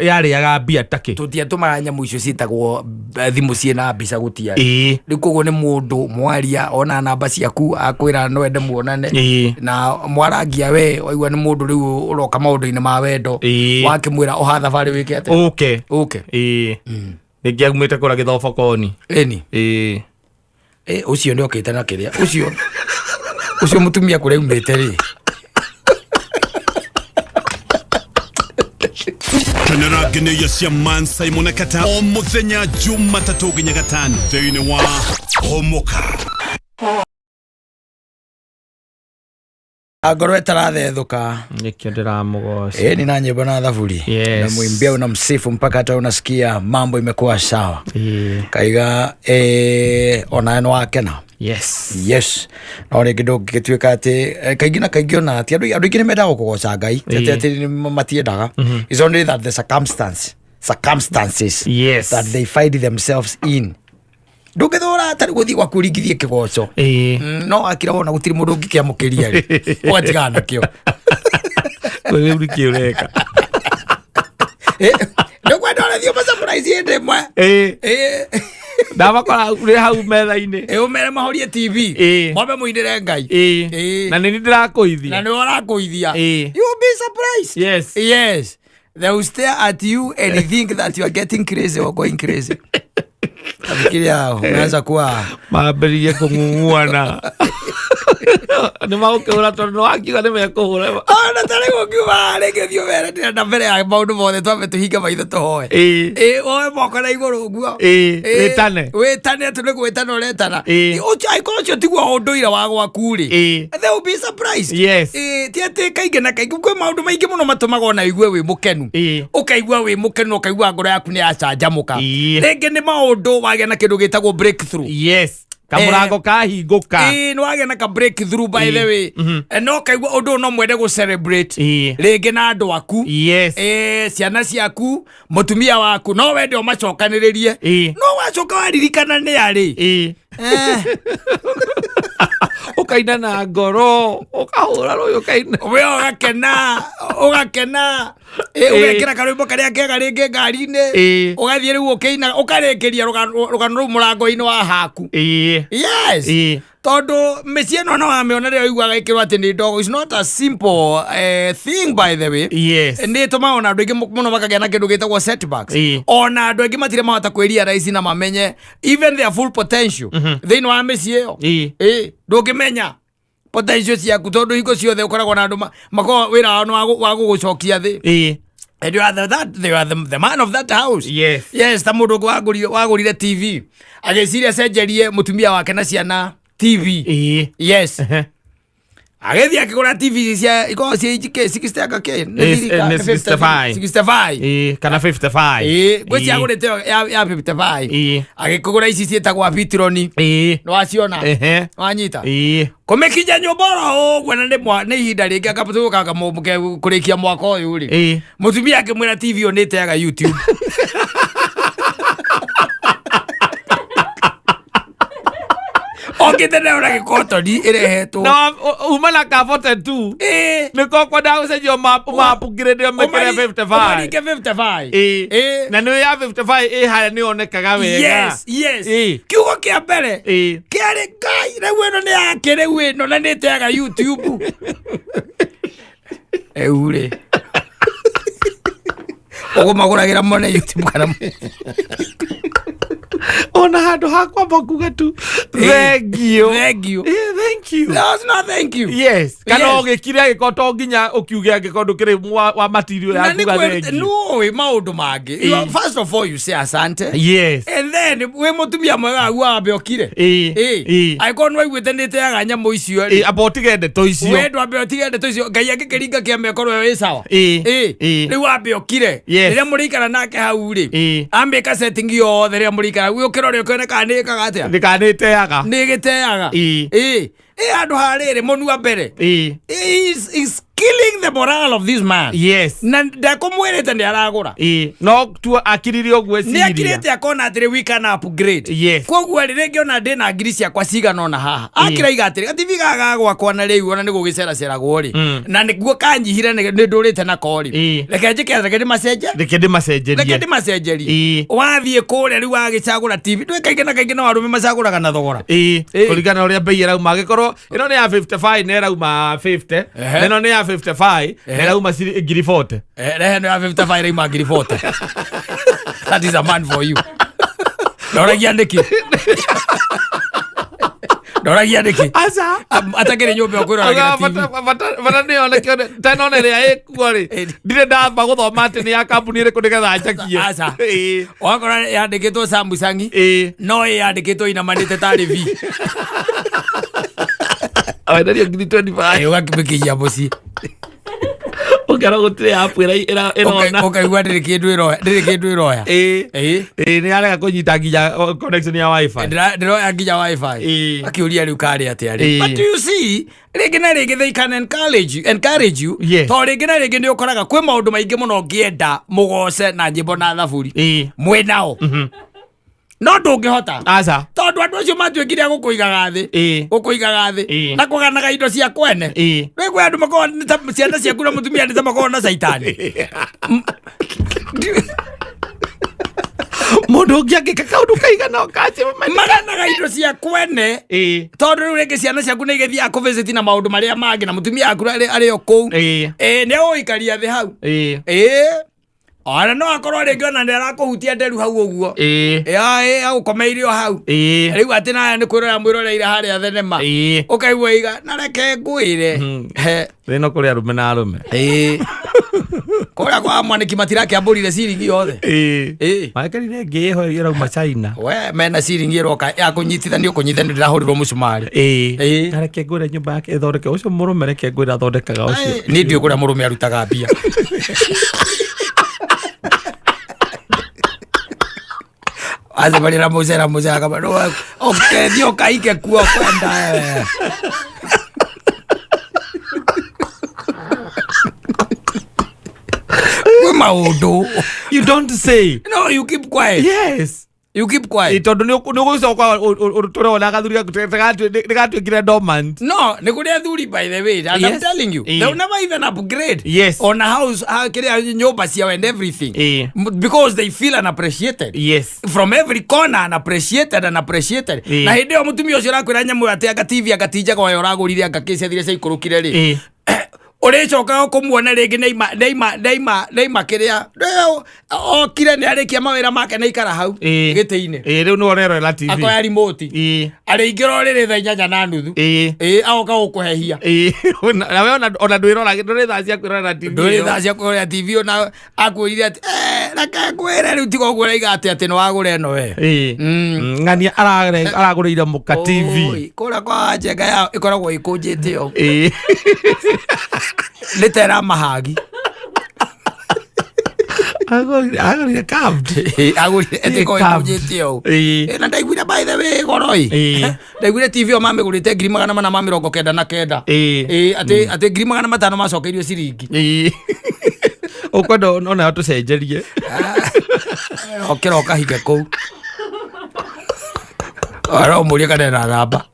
yarĩaga mbia takĩ. Tũtiatũmaga nyamũ icio ciĩtagwo thimũ ciĩna mbica, gũtiarĩ. Ĩĩ. Rĩu koguo nĩ mũndũ mwaria ona namba ciaku akwĩra no ende muonane. Ĩĩ. Na mwarangia we waigua nĩ mũndũ rĩu ũroka maũndũ-inĩ ma wendo. Ĩĩ. Wakĩmwĩra ũha thabarĩ wĩke atĩa? Ũke. Ũke. Ĩĩ, nĩngĩ aumĩte kũra gĩthobokoni. Ĩni. Ĩĩ. Ũcio nĩ okĩte na kĩrĩa ũcio ũcio mũtumia kũrĩa aumĩte rĩ. Kenera ngeneia cia Man Simon na Kata o mũthenya Jumatatũ nginya Gatano thĩinĩ wa Homoka. Ngoro ĩtarathethũka. Nĩkĩo ndĩramũgoca. Ni na nyimbo na thaburi. Yes. Unamwimbia, unamsifu mpaka hata unasikia mambo imekuwa sawa. Ĩĩ. Kaiga onawe nĩ wakena. Yes. Yes, no rĩngĩ ndũngĩgĩtuĩka atĩ kaingĩ na kaingĩ ona ti andũ aingĩ nĩ mendaga kũgoca Ngai, ti atĩ atĩ nĩ matiendaga. It's only that the circumstances Yes. that they find themselves in, ndũngĩthũra tarĩ gũthiĩ gwaku ũringithie kĩgoco. Ĩĩ. No akira wona gũtirĩ mũndũ ũngĩkĩamũkĩria rĩ, ũgatigana nakĩo. Rĩu nĩkĩ ũreka? Ndũkwenda ũrathiĩ ũmasurprise hĩndĩ ĩmwe. Ĩĩ. Ndabakora ũrĩ hau metha-inĩ. Ũmere mahorie TV. Ĩĩ. Mwambe mũinĩre Ngai. Ĩĩ. Ĩĩ. Na nĩ niĩ ndĩrakũithia. Na nĩwe ũrakũithia. Ĩĩ. You will be surprised. Yes. Yes, they will stare at you and think that you are getting crazy or going crazy. Nafikiria umeanza kuwa Mambĩrĩrie kũng'ung'uana. Nĩ magũkĩhũra tondũ nĩ wakiuga nĩ mekũhũra. Ona tarĩ gũkiuga rĩngĩ thiĩ ũmere ndĩrenda mbere ya maũndũ mothe twambe tũhinge maitho tũhoe. Ĩĩ. Ĩĩ, woe moko na igũrũ ũguo. Ĩĩ, Ĩĩ, wĩtane. Wĩtane atĩ nĩ gwĩtana ũretana. Ĩĩ. Ũcio angĩkorwo ũcio tiguo ũndũire wa gwaku rĩ, Ĩĩ. they will be surprised. Yes. Ĩĩ, ti atĩ kaingĩ na kaingĩ kwĩ maũndũ maingĩ mũno matũmaga ona ũigue wĩ mũkenu. Ĩĩ. Ũkaigua wĩ mũkenu, ũkaigua ngoro yaku nĩ yacanjamũka. Ĩĩ. Rĩngĩ nĩ maũndũ wagĩa na kĩndũ gĩtagwo breakthrough. Yes. Kamũrango kahingũka. Ĩĩ, nĩ wagĩa na ka breakthrough by Ĩĩ. the way. No ũkaigua ũndũ ũyũ no mwende gũ celebrate. Ĩĩ. Rĩngĩ na andũ aku. Yes. Ciana ciaku, mũtumia waku, no wende ũmacokanĩrĩrie. Ĩĩ. No wacoka waririkana nĩ arĩ. Ĩĩ. Ũkaina na ngoro, ũkahũra rũĩ ũkaina. We ũgakena, ũgakena. Ũgekĩra karwĩmbo karĩa kega rĩngĩ ngari-inĩ. Ĩĩ. Ũgathiĩ rĩu ũkĩina, ũkarĩkĩria rũgano rũu mũrango-inĩ wa haku. Ĩĩ. Yes. Ĩĩ. Tondũ mĩciĩ ĩno no wamĩona rĩrĩa ũiguaga ĩkĩrwo atĩ nĩ ndogo. It's not a simple thing by the way. Yes. Nĩ ĩtũmaga ona andũ aingĩ mũno makagĩa na kĩndũ gĩtagwo setbacks. Ĩĩ. Ona andũ aingĩ matirĩ mahota kwĩrealize na mamenye even their full potential thĩinĩ wa mĩciĩ ĩyo. Ĩĩ. Ĩĩ, ndũngĩmenya potential ciaku tondũ hingo ciothe ũkoragwo na andũ makoragwo wĩra wao nĩ wa gũgũcokia thĩ. Ĩĩ. And you are you are the man of that house. Yes. Yes, ta mũndũ ũngĩ wagũrire TV agĩciria cenjerie mũtumia wake na ciana TV. Ĩĩ. Yes. Ehe. Agĩthiĩ akĩgũra TV ici cia ikoragwo ciĩ inchi kĩ, 60 anga kĩ? Nĩ Nĩ 65. 65. Ĩĩ, kana 55. Ĩĩ, ngwĩciria Ĩĩ. agũrĩte ĩyo ya 55. Ĩĩ. Agĩkĩgũra ici ciĩtagwo Vitron. Ĩĩ. Nĩ waciona? Ehe. Wanyita? Ĩĩ. Kũmĩkinya nyũmba oro ũguo na nĩ ihinda rĩngĩ akatũkaga kũrĩkia mwaka ũyũ rĩ. Ĩĩ. Mũtumia akĩmwĩra TV ĩyo nĩ ĩteaga YouTube. Okĩte nayo na gĩkotoni ĩrehetwo. Na uma na ka 42. Ĩĩ. Nĩko kwenda gũcenjio ma upgrade mekĩre 55. Ũmaringe 55. Ĩĩ. Ĩĩ. Na nĩ ya 55 ĩ harĩa nĩ yonekaga wega. Yes, yes. Ĩĩ. Kiugo kĩa mbere Ĩĩ. kĩarĩ Ngai rĩu ĩno nĩ yake rĩu ĩno na nĩ ĩteaga YouTube. Rĩu rĩ ũkũmagũragĩra mone YouTube kana Ona handũ ha kwamba kuga tu thank you. Thank you. Ĩĩ, thank you. That's not thank you. Yes. Kana Yes. ũgĩkire angĩkorwo to nginya ũkiuge angĩkorwo ndũkĩrĩ wa material Na ya nĩ kuga kwĩrute- thank you. nĩũĩ maũndũ mangĩ. Ĩĩ. First of all you say asante. Yes. And then wĩ mũtumia mwega aguo wambe ũkire. Ĩĩ. Ĩĩ. Ĩĩ. Angĩkorwo nĩ waiguĩte nĩ ĩteaga nyamũ icio rĩ. Ĩĩ, amba ũtige ndeto icio. We ndwambe ũtige ndeto icio Ngai angĩkĩringa kĩama ĩkorwo ĩ sawa. Ĩĩ. Ĩĩ. Ĩĩ. Rĩu wambe ũkire. Yes. Rĩrĩa mũrĩikara nake hau rĩ. Ĩĩ. Amĩka setting yothe rĩrĩa mũrĩikara hau ũkĩrore ũkĩone kana nĩ ĩkaga atĩa. Ndĩkanĩteaga. Nĩ ĩgĩteaga. Ĩĩ. Ĩĩ. Ĩĩ handũ ha rĩrĩ mũnua mbere. Ĩĩ. Is killing the morale of this man. Yes. Na ndakũmwĩrĩte nĩ aragũra. Ĩĩ. No tu akiririe ũguo Nĩ eciria. akirĩte akona atĩrĩ we can upgrade. Yes. Koguo rĩ rĩngĩ ona ndĩna ngiri ciakwa cigana ona haha. Akĩraiga atĩrĩ gatibi gaka ga gwakwa na rĩu ona nĩ gũgĩceraceragwo rĩ. Na nĩguo kanyihire nĩ ndũrĩte nako rĩ. Ĩĩ. Reke njĩke reke ndĩmacenje. Reke ndĩmacenjerie. Reke ndĩmacenjerie. Ĩĩ. Wathiĩ kũrĩa rĩu wagĩcagũra TV. Ndũĩ kaingĩ na kaingĩ no arũme macagũraga na thogora. Ĩĩ. Ĩĩ. Kũringana na ũrĩa bei ĩrauma angĩkorwo ĩno nĩ ya 55 na ĩrauma 50 Ehe. na ĩno nĩ ya 55 na Ehe. ĩrauma ngiri 40. Rehe ĩno ya 55 ĩrauma ngiri 40. That is a man for you. Ndoragia nĩkĩ? Ndoragia nĩkĩ? Aca. Atakĩrĩ nyũmba ĩyo kwĩroragĩra TV. Bata nĩ yoneke tena ona ĩrĩa ĩkuo rĩ ndirĩ ndamba gũthoma atĩ nĩ ya kambuni ĩrĩkũ nĩgetha njakie. Aca. Ĩĩ. Wakora yandĩkĩtwo Samsung Ĩĩ. no ĩ yandĩkĩtwo inamanĩte tarĩ V. Wenderio ngiri 25. Ũgakĩmĩkinyia mũciĩ. Ũkera gũtirĩ app ĩrona. Ũkaigua ndĩrĩ kĩndũ ĩroya, ndĩrĩ kĩndũ ĩroya. Ĩĩ. Ĩĩ. Ĩĩ, nĩ yarega kũnyita nginya connection ya wifi. Ndĩroya nginya wifi. Ĩĩ. Akĩũria rĩu karĩ atĩa rĩ. Ĩĩ. But you see, rĩngĩ na rĩngĩ they can encourage you, encourage you. Yes. Tondũ rĩngĩ na rĩngĩ nĩ ũkoraga kwĩ maũndũ maingĩ mũno ũngĩenda mũgoce na nyĩmbo na thaburi. Ĩĩ. Mwĩ nao. No ndũngĩhota. Aca. Tondũ andũ acio matuĩkire a gũkũigaga thĩ. Ĩĩ. Gũkũigaga thĩ. Ĩĩ. Na kũganaga indo cia kwene. Ĩĩ. Rĩu kwĩ andũ makoragwo nĩ ta ciana ciaku na mũtumia nĩ ta makoragwo na caitani. Mũndũ ũngĩ angĩka kaũndũ kaigana ũkacemania. Maganaga indo cia kwene. Ĩĩ. Tondũ rĩu rĩngĩ ciana ciaku nĩ igĩthiaga kũvisit na maũndũ marĩa mangĩ na mũtumia waku arĩ o kũu. Ĩĩ. Ĩĩ, nĩ agũgũikaria thĩ hau. Ĩĩ. Ĩĩ. Ona no akorwo rĩngĩ ona nĩ arakũhutia nderu hau ũguo. Ĩĩ. Ĩĩ, agũkomeire o hau. Ĩĩ. Rĩu atĩ nawe nĩ kwĩrorera mwĩroreire harĩa thenema. Ĩĩ. Ũkaigua iga na reke ngwĩre. He. Thĩna kũrĩ arũme na arũme. Ĩĩ. Kũrĩa kwa mwanĩki matirakĩambũrire ciringi yothe. Ĩĩ. Ĩĩ. Marekerire ĩngĩ ĩho ĩrauma China. We mena ciringi ĩroka ya kũnyitithanio kũnyitithanio ndĩrahũrirwo mũcumarĩ. Ĩĩ. Ĩĩ. Na reke ngwĩre nyũmba yake ĩthondeke ũcio mũrũme reke ngwĩre athondekaga ũcio. Niĩ ndiũĩ kũrĩa mũrũme arutaga mbia. Acemania na mũcera mũcera akamwĩra, "Ũkethiĩ ũkaike kuo kwenda wewe." Kwĩ maũndũ. You don't say. No, you keep quiet. Yes. You keep Ĩĩ, quiet. tondũ nĩ ũgũcoka ũtũre gathuri gaku nĩ gatuĩkire dormant. No, nĩ kũrĩ athuri by the way, and I'm Yes. telling you, Ĩĩ. they'll never even upgrade. Yes. On a house, kĩrĩa nyũmba ciao and everything. Ĩĩ. Because they feel unappreciated. Yes. From every corner unappreciated and appreciated. Ĩĩ. Na hĩndĩ ĩyo mũtumia ũcio ũrakwĩra nyamũ ĩyo atĩ anga TV anga ti njega ũrĩa ũragũrire anga kĩ ciathire ciaikũrũkire rĩ. Ĩĩ. Ũrĩcokaga kũmuona rĩngĩ nĩaima nĩaima nĩaima nĩaima kĩrĩa rĩu okire nĩ arĩkia mawĩra make nĩ aikara hau Ĩĩ. gĩtĩ-inĩ Ĩĩ, rĩu nĩwe ũrerorera TV. akoya remote Ĩĩ. arĩingĩra ũrĩrĩ 8:30 Ĩĩ. ĩĩ agoka gũkũhehia Ĩĩ. Na we ona ndwĩrora ndũrĩ thaa cia kwĩrorera TV. ndũrĩ thaa cia kwĩrorera TV ona akwĩrire atĩ "Eh, reke ngwĩre rĩu tiga ũguo ũraiga atĩ atĩ nĩ wagũra ĩno we." Ĩĩ. Ng'ania aragũrĩire mũka TV. Oi, kũrĩa kwa njenga yao ĩkoragwo ĩkũnjĩte ũũ. Ĩĩ. Nĩ ta ĩramahagi. Agũrire curved. Agũrire ĩtĩ ĩkoragwo Curved. ĩkũnjĩte ũũ. Ĩĩ. Ĩ, na ndaiguire by the way goro ĩ. Ĩĩ. Ndaiguire TV ĩyo mamĩgũrĩte 499,000. Ĩĩ. Ĩĩ, atĩ atĩ 500,000 macokeirio ciringi. Ĩĩ. Ũkwenda onayo tũcenjerie. Okĩra ũkahinge kũu. Oro mũrie kana ena namba.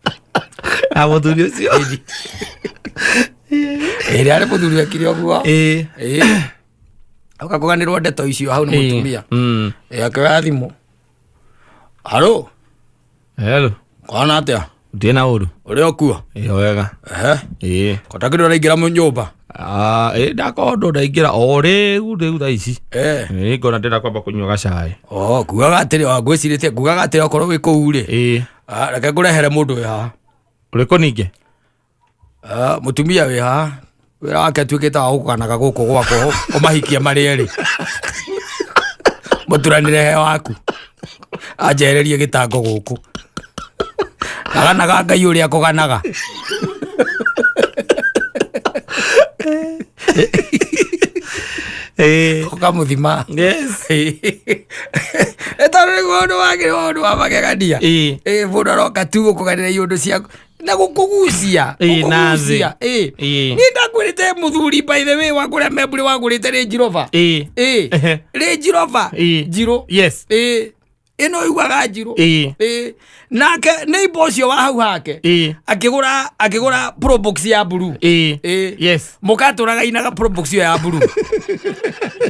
Na mũthuri ũcio. Ĩrĩa arĩ mũthuri wekire ũguo. Ĩĩ. Ĩĩ. Oka kũganĩrwo ndeto icio hau nĩ mũtumia. Ĩĩ, akĩoya thimũ. Haro, Hello. kwana atĩa? Ndĩ na ũru. Ũrĩa ũkuo? Ĩĩ wega. Ehe. Ĩĩ. Kota kĩndũ ũraingĩra nyũmba. Ah, ĩĩ ndakorwo ndũ ndaingĩra o rĩu rĩu thaa ici. Eh. Ĩĩ ngona ndĩrenda kwamba kũnyua gacai. Oh, ngugaga atĩrĩ, o, ngwĩcirĩtie ngugaga atĩrĩ okorwo wĩ kũu rĩ. Ĩĩ. Ah, reke ngũrehere mũndũ wĩ haha. Ũrĩkũ ningĩ? Ah, mũtumia wĩ haha. Wĩra wake atuĩkĩte wa gũkanaga gũkũ gwakwa ũmahikie marĩ erĩ. Mũturanĩre he waku. Anjehererie gĩtango gũkũ. Aganaga Ngai ũrĩa akũganaga. Ĩĩ. Ũkamũthima. Yes. Ĩtondũ nĩguo ũndũ wake ũndũ wa magegania. Ĩĩ. Ĩĩ, mũndũ aroka tu gũkũganĩra iũndũ ciaku na gũkũgucia. Ĩĩ, na thĩ. Gũkũgucia. Ĩĩ. Ĩĩ. Niĩ ndakwĩrĩte mũthuri by the way wa kũrĩa Membũrĩ wagũrĩte Range Rover. Ĩĩ. Ĩĩ. Ehe. Range Rover. Ĩĩ. Njirũ. Yes. Ĩĩ. Ĩno ũiguaga njirũ. Ĩĩ. Ĩĩ. Nake neighbor ũcio wa hau hake. Ĩĩ. Akĩgũra akĩgũra Probox ya blue. Ĩĩ. Ĩĩ. Yes. Mũkatũraga inaga Probox ĩyo ya blue.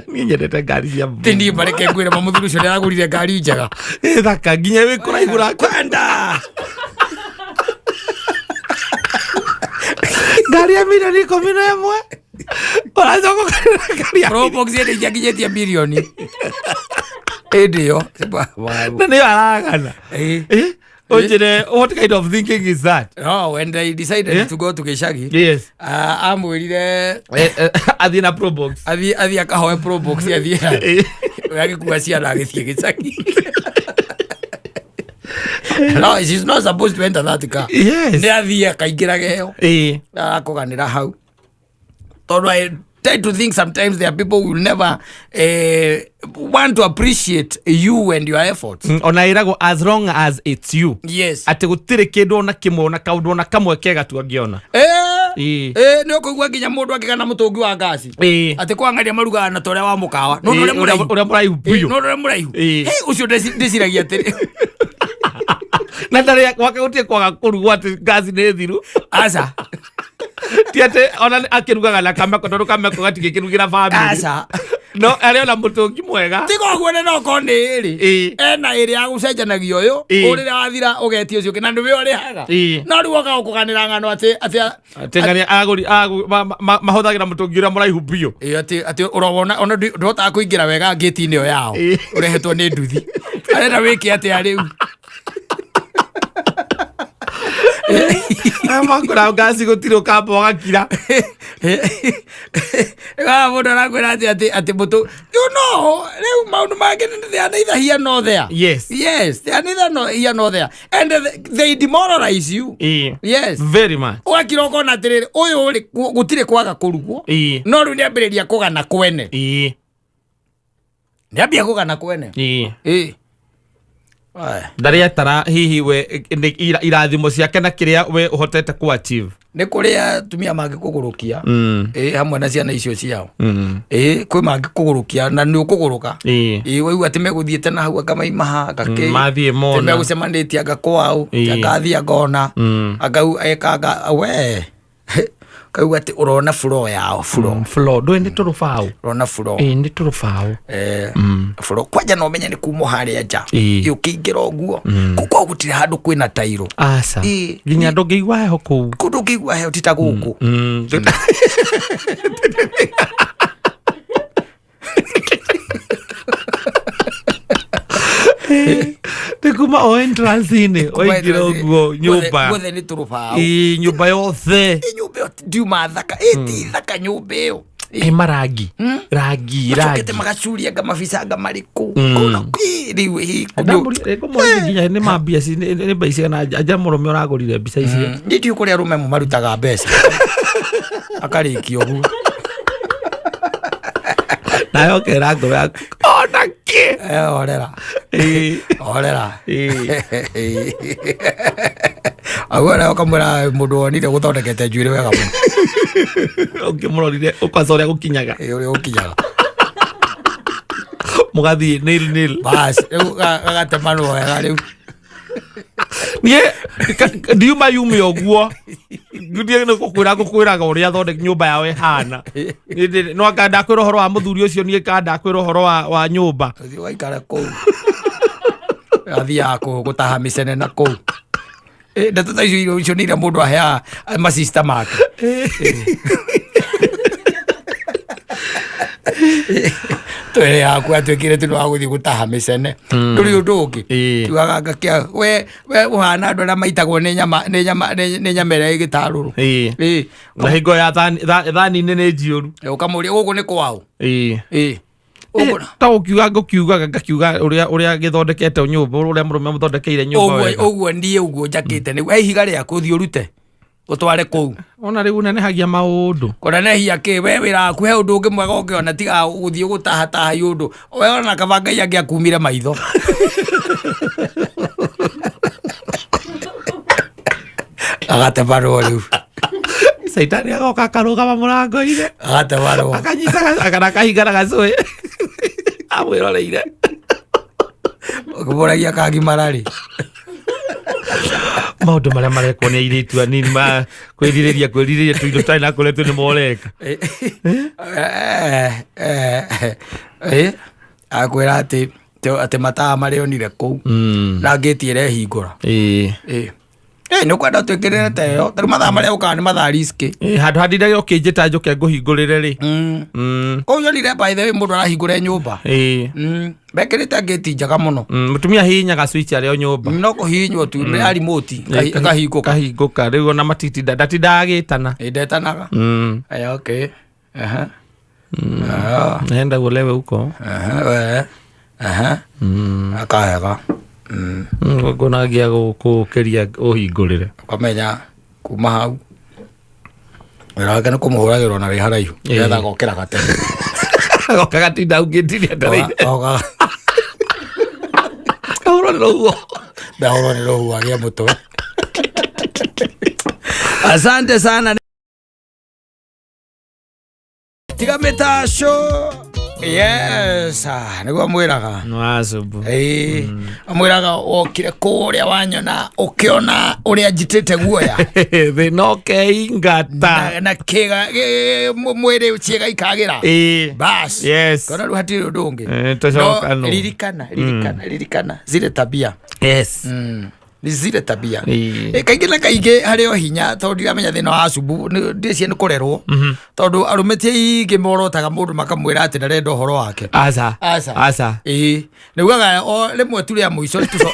Niĩ nyendete ngari cia Ti niĩ mareke ngwĩre ma mũthuri ũcio nĩaragũrire ngari njega. Ĩ thaka nginya wĩ kũraihu ra Kwenda. ngari ya milioni 11. Ũracoka ũkarĩra ngari ya Probox ĩrĩa ingĩakinyĩtie mirioni. Ĩndĩ ĩyo. Na nĩyo aragana. Ĩĩ. Eh? Ũnjĩre what kind of thinking is that? No, when they decided Eh? to go to gĩcagi, Yes. amwĩrire Eh, eh, athiĩ na Probox. athiĩ athiĩ akahoe Probox athiĩ Ĩĩ. we agĩkua ciana agĩthiĩ gĩcagi. No, she's not supposed to enter that car. Yes. Nĩ athiĩ akaingĩra geo. Ĩĩ. Arakũganĩra hau. Tondũ I tend to think sometimes there are people who will never want to appreciate you and your efforts. Ona ĩragwo as long as it's you. Yes. Atĩ gũtirĩ kĩndũ ona kĩmwe, ona kaũndũ ona kamwe kega tu angĩona. Ĩĩ. Nĩ ũkũigua nginya mũndũ akĩgana mũtũngi wa ngasi. Ĩĩ. Atĩ kwang'aria marugaga na ta ũrĩa wa mũkawa. No Ĩĩ, ũrĩa mũraihu. ũrĩa mũraihu biũ. No ũrĩa mũraihu. Ĩĩ. Hey, ũcio ndĩciragia atĩrĩ. Na ndarĩ gwake gũtirĩ kwaga kũrugwo atĩ ngasi nĩ thiru. Aca. Ti atĩ ona akĩrugaga na kameko, tondũ kameko gatingĩkĩrugĩra bamĩrĩ. Aca. No arĩ ona mũtũngi mwega. Tiga ũguo nĩ no korwo nĩ ĩrĩ. Ĩĩ. Ena ĩrĩa ya gũcenjanagia ũyũ. Ĩĩ. Ũrĩrĩa wathira ũgetia ũcio ũngĩ na nĩwe ũrĩhaga. Ĩĩ. No rĩu woka gũkũganĩra ng'ano atĩ atĩ Ateng'ania agũri mahũthagĩra mũtũngi ũrĩa mũraihu biũ. Ĩĩ, atĩ atĩ ũrowona ona ndũhotaga kũingĩra wega ngĩti-inĩ ĩyo yao. Ĩĩ. Ũrehetwo nĩ nduthi. Arenda wĩke atĩa rĩu? Makũra ngasi gũtirĩ, ũkamba ũgakira. Ĩgaga mũndũ arakwĩra atĩ atĩ atĩ mũtũ, you know, rĩu maũndũ mangĩ they are neither here nor there. Yes. Yes, they are neither no, here nor there. And they demoralize you. Ĩĩ. Yes. Very much. Ũgakira ũkona atĩrĩrĩ, ũyũ rĩ, gũtirĩ kwaga kũrugwo. Ĩĩ. No rĩu nĩambĩrĩria kũgana kwene. Ĩĩ. Nĩambia kũgana kwene. Ĩĩ. Ĩĩ. Aya. Ndarĩ etara hihi we nĩ irathimo ciake na kĩrĩa we ũhotete ku achieve. Nĩ kũrĩ atumia mangĩkũgũrũkia. Ĩĩ, hamwe na ciana icio ciao. Ĩĩ, kwĩ mangĩkũgũrũkia na nĩ ũkũgũrũka. Ĩĩ. Ĩĩ, waigua atĩ megũthiĩte na hau anga maimaha anga kĩ. Mathiĩ mona. Atĩ megũcemanĩtie anga kwao. Anga athiĩ angona. Anga ekanga we. Kaigua atĩ ũrona floor yao, floor. Floor ndũĩ nĩ tũrũbaũ. Ũrona floor. Ĩĩ, nĩ tũrũbaũ. Floor kwanja no ũmenye nĩ kuma harĩa nja. Ĩĩ. Ĩ, ũkĩingĩra ũguo kũu kwao gũtirĩ handũ kwĩna tairo. Aca. Ĩĩ. Nginya ndũngĩigua heho kũu. Kũndũ ũngĩigua heho ti ta gũkũ. Nĩ kuma o entrance-inĩ waingĩra ũguo nyũmba. Guothe nĩ tũrũbaũ. Ĩĩ, nyũmba yothe. Ĩ, nyũmba ĩyo ndiuma thaka, ĩ ti thaka nyũmba ĩyo. Ĩ marangi rangi macokete rangi. magacuria anga mabica anga marĩkũ Kũna rĩu ĩ, Ngũmũrĩte nginya nĩ mambia nĩ mbia cigana anja mũrũme ũragũrire mbica icio. Niĩ ndiũĩ kũrĩa arũme amwe marutaga mbeca akarĩkia ũguo. Nawe ũkera ngoro yaku ona kĩ. Horera. Ĩĩ. Horera. Ĩĩ. Aguo nawe ũkamwĩra mũndũ wonire gũthondekete njuĩrĩ wega mũno. Ũngĩmũrorire ũkwaca ũrĩa gũkinyaga. Ĩ, ũrĩa ũkinyaga. Mũgathiĩ nail nail. Bas rĩu gagatemanwo wega rĩu. Niĩ ndiuma yume ũguo, niĩ nĩ gũkwĩra ngũkwĩraga ũrĩa thondek nyũmba yao ĩhana. No anga ndakwĩra ũhoro wa mũthuri ũcio, niĩ ka ndakwĩra ũhoro wa nyũmba. Ũthiĩ waikara kũu athiaga gũtaha mĩcene na kũu. Ndeto ta icio icio nĩ iria mũndũ aheaga macista make. Twĩre yaku atuĩkire tu nĩ wa gũthiĩ gũtaha mĩcene, ndũrĩ ũndũ ũngĩ. Tugaga ngakia we ũhana andũ arĩa maitagwo nĩ nyama nĩ nyama nĩ nyama ĩrĩa ĩgĩtarũrũ. Ĩĩ. Na hingo ya thani-inĩ nĩ njiũru. Ũkamũria gũkũ nĩ kwaũ. Ĩĩ. Ĩĩ. Ũguo Ta ũkiuga ngũkiugaga ngakiuga ũrĩa gĩthondekete nyũmba, ũrĩa mũrũme amũthondekeire nyũmba ũguo wega. Ũguo niĩ ũguo njakĩte nĩguo ihiga rĩaku ũthiĩ ũrute ũtware kũu. Ona rĩu ũnenehagia maũndũ. Kũnenehia kĩ? We wĩra waku he ũndũ ũngĩ mwega ũngĩona tiga gũthiĩ gũtahataha ũndũ we ona kaba Ngai angĩakumire maitho. Agatebarwo rĩu. Caitani agoka akarũgama mũrango-inĩ. Agatebarwo. Akanyita kana akahingana gacũĩ amwĩroreire. Ũkĩmũragia kagimara rĩ. Maũndũ marĩa marekwo nĩ airĩtu anini ma kwĩrirĩria tũindo tũtarĩ na kũrĩa tũ nĩ moreka. Akwĩra atĩ mataa marĩa onire kũu na ngĩti ĩrehingũra. Ĩĩ. Nĩ ũkwenda twĩkĩrĩre ta ĩyo, tarĩu mathaa marĩa ũkaga nĩ mathaa riski. Ĩĩ, handũ handindaga ũkĩnjĩta njũke ngũhingũrĩre rĩ. Kũu nyonire by the way mũndũ arahingũra nyũmba. Ĩĩ. Mekĩrĩte ngĩti njega mũno. Mũtumia ahihinyaga switch arĩ o nyũmba. No kũhihinywo tu ya remote ĩkahingũka. Kahingũka rĩu ona matitinda ndatindaga agĩtana. Ĩ, ndetanaga. Aya, okay. Aha. Ah. Naenda uolewe huko. Aha, we. Aha. Akahega. Ngona ngia gũkũkĩria ũhingũrĩre. Ũkamenya kuma hau wĩra wake nĩ kũmũhũragĩrwo na wĩ haraihu nĩgetha agokĩra gatene. Agoka gatinda ũngĩtiria ndarĩire. Oga Kahũrwo nĩ rũhuho. Ndahũrwo nĩ rũhuho agĩe mũtwe. Asante sana. Tiga mĩtaco. Yes, ah, nĩguo mwĩraga. Nwacubu. Ĩĩ, amwĩraga wokire kũrĩa wanyona ũkĩona ũrĩa njitĩte guoya. Thĩna ũkeingata. Na kĩga mwĩrĩ ciĩga ikagĩra. Ĩĩ. Bas. Yes. Kona rĩu hatirĩ ũndũ ũngĩ. Eh, tũcoka No, nũ. ririkana, ririkana, ririkana zile tabia. Yes. Nĩ zile tabia. Ĩĩ. Eh, kaingĩ na kaingĩ harĩ o hinya tondũ ndiramenya thĩna wa cubu ndĩcie nĩ kũrerwo tondũ arũme ti aingĩ morotaga mũndũ makamwĩra atĩ ndarenda ũhoro wake. Aca. Aca. Aca. Ĩĩ, nĩugaga o rĩmwe tu rĩa mũico nĩtũco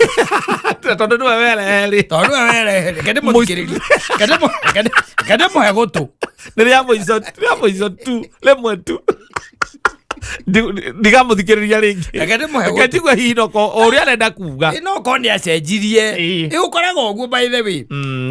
Tondũ nĩwe werehe. Tondũ nĩwe werehe, reke ndĩmũthikĩrĩrie. Reke ndĩmũhe gũtũ. Nĩ rĩa mũico, rĩa mũico tu, rĩmwe tu. Ndigamũthikĩrĩria rĩngĩ. Reke ndĩmũhe Reke gũtũ. njigue hihi no ko o ũrĩa arenda kuga. Ĩ, no korwo nĩ acenjirie. Ĩĩ. Ĩ, ũkoraga ũguo by the way.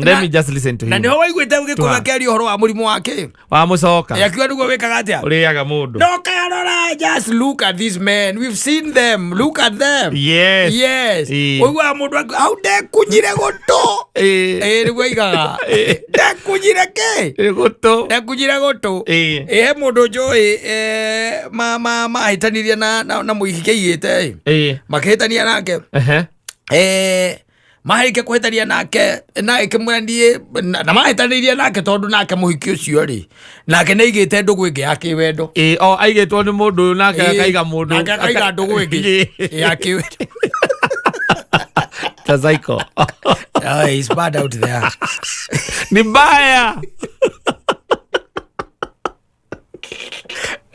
Let me just listen to Na him. nĩho waiguĩte Gĩkũyũ Twa. akĩaria ũhoro wa mũrimũ wake. Wamũcoka. Akiuga nĩguo wĩkaga atĩa? Ũrĩaga mũndũ. No karora, just look at these men. We've seen them. Look at them. Yes. Yes. Ĩĩ. Ũiguaga mũndũ akiuga, hau ndekunyire gũtũ. Ĩĩ. Ĩĩ, nĩguo aigaga. Ĩĩ. Ndekunyire kĩ? Ĩĩ, gũtũ. Ndekunyire gũtũ. Ĩĩ. Ĩ, he mũndũ njũĩ mahĩtanirie na mũhiki aigĩte ĩ. Ĩĩ. Makĩhĩtania nake. Ehe. Mahĩke kũhĩtania nake na ĩkĩmwĩra niĩ na mahĩtanĩirie nake tondũ nake mũhiki ũcio rĩ nake nĩ aigĩte ndũgũ ĩngĩ ya kĩwendo. Ĩĩ, o aigĩtwo nĩ mũndũ ũyũ nake akaiga mũndũ. Nake akaiga ndũgũ ĩngĩ Ĩĩ. ya kĩwendo. Ta psycho. Oh, he's bad out there. Ni mbaya.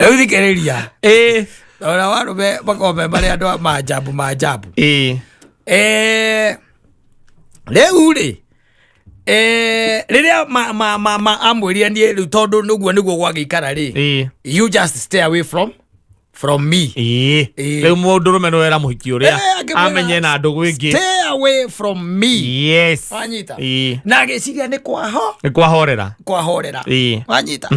Rĩu thikĩrĩria. Ĩĩ. Ona warũme makoragwo me marĩ andũ a maajabu maajabu. Ĩĩ. Rĩu rĩ rĩrĩa amwĩrire niĩ rĩu tondũ nĩguo nĩguo gwagĩikara rĩ, Ĩĩ. you just stay away from me. Ĩĩ. Ĩĩ. Rĩu mũndũrũme nĩwe wera mũhiki ũrĩa Eh, akĩmwĩra, amenye na ndũgũ ĩngĩ. Stay away from me. Yes. Wanyita. Ĩĩ. Na agĩciria nĩ kwaho Nĩ kwahorera. kwahorera. Ĩĩ. Wanyita.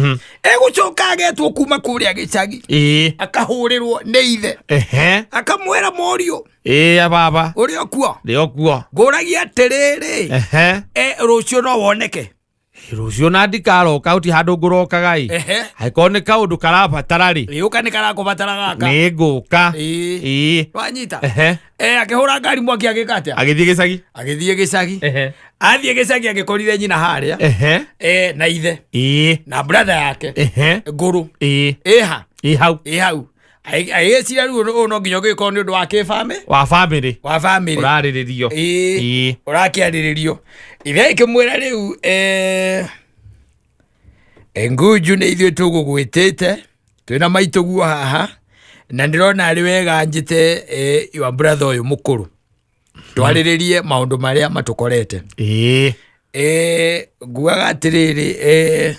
Egũcoka agetwo kuma kũrĩa gĩcagi. Ĩĩ. Akahũrĩrwo nĩ ithe. Ehe. Akamwĩra mũriũ Ĩĩ baba. ũrĩa ũkuo. Ndĩ o kuo. Ngũragia atĩrĩrĩ. Ehe. Rũciũ no woneke. Rũciũ na ndikaroka ũti handũ ngũrokaga ĩ. Ehe. Angĩkorwo nĩ kaũndũ karabatara rĩ. Ĩ, ũka nĩ karakũbatara gaka. Nĩ ngũka. Ĩĩ. Ĩĩ. Wanyita. Ehe. Akĩhũra ngari mwaki agĩka atĩa? Agĩthiĩ gĩcagi. Agĩthiĩ gĩcagi. Ehe. Athiĩ gĩcagi agĩkorire nyina harĩa. Ehe. Na ithe. Ĩĩ. Na brother yake. Ehe. Ngũrũ. Ĩĩ. Ĩha. Ĩ hau. Ĩ hau. Agĩciria rĩu ũyũ no nginya ũgĩkorwo nĩ ũndũ wa kĩbamĩ. Wa bamĩrĩ. Wa bamĩrĩ. Ũrarĩrĩrio. Ĩĩ. Ĩĩ. Ũrakĩarĩrĩrio. Ithe ĩkĩmwĩra rĩu Ngunju nĩ ithuĩ tũgũgwĩtĩte twĩna maitũ guo haha na ndĩrona arĩ wega njĩte your brother ũyũ mũkũrũ twarĩrĩrie maũndũ marĩa matũkorete. Ĩĩ. Nguaga atĩrĩrĩ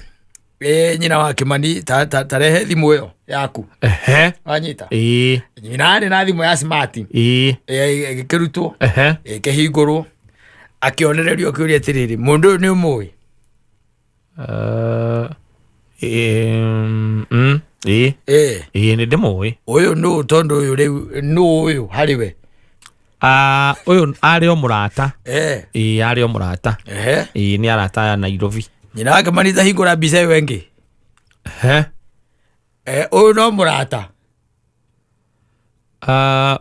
nyina wa Kĩmani ta rehe thimũ ĩyo yaku. Ehe. Wanyita. Ĩĩ. Nyina arĩ na thimũ ya smart. Ĩĩ. Ĩgĩkĩrutwo. Ehe. Ĩkĩhingũrwo. Akĩonererio akĩũria atĩrĩrĩ mũndũ ũyũ nĩ ũmũĩ? Ĩĩ. Ĩĩ. Ĩĩ nĩ ndĩmũĩ. Ũyũ nũ tondũ ũyũ rĩu nũ ũyũ harĩ we? Ũyũ arĩ o mũrata. Ĩĩ arĩ o mũrata. Ehe. Ĩĩ nĩ arata ya Nairobi. Nyina wa Kĩmani ta hingũra mbica ĩyo ĩngĩ. Ehe. Ũyũ no mũrata.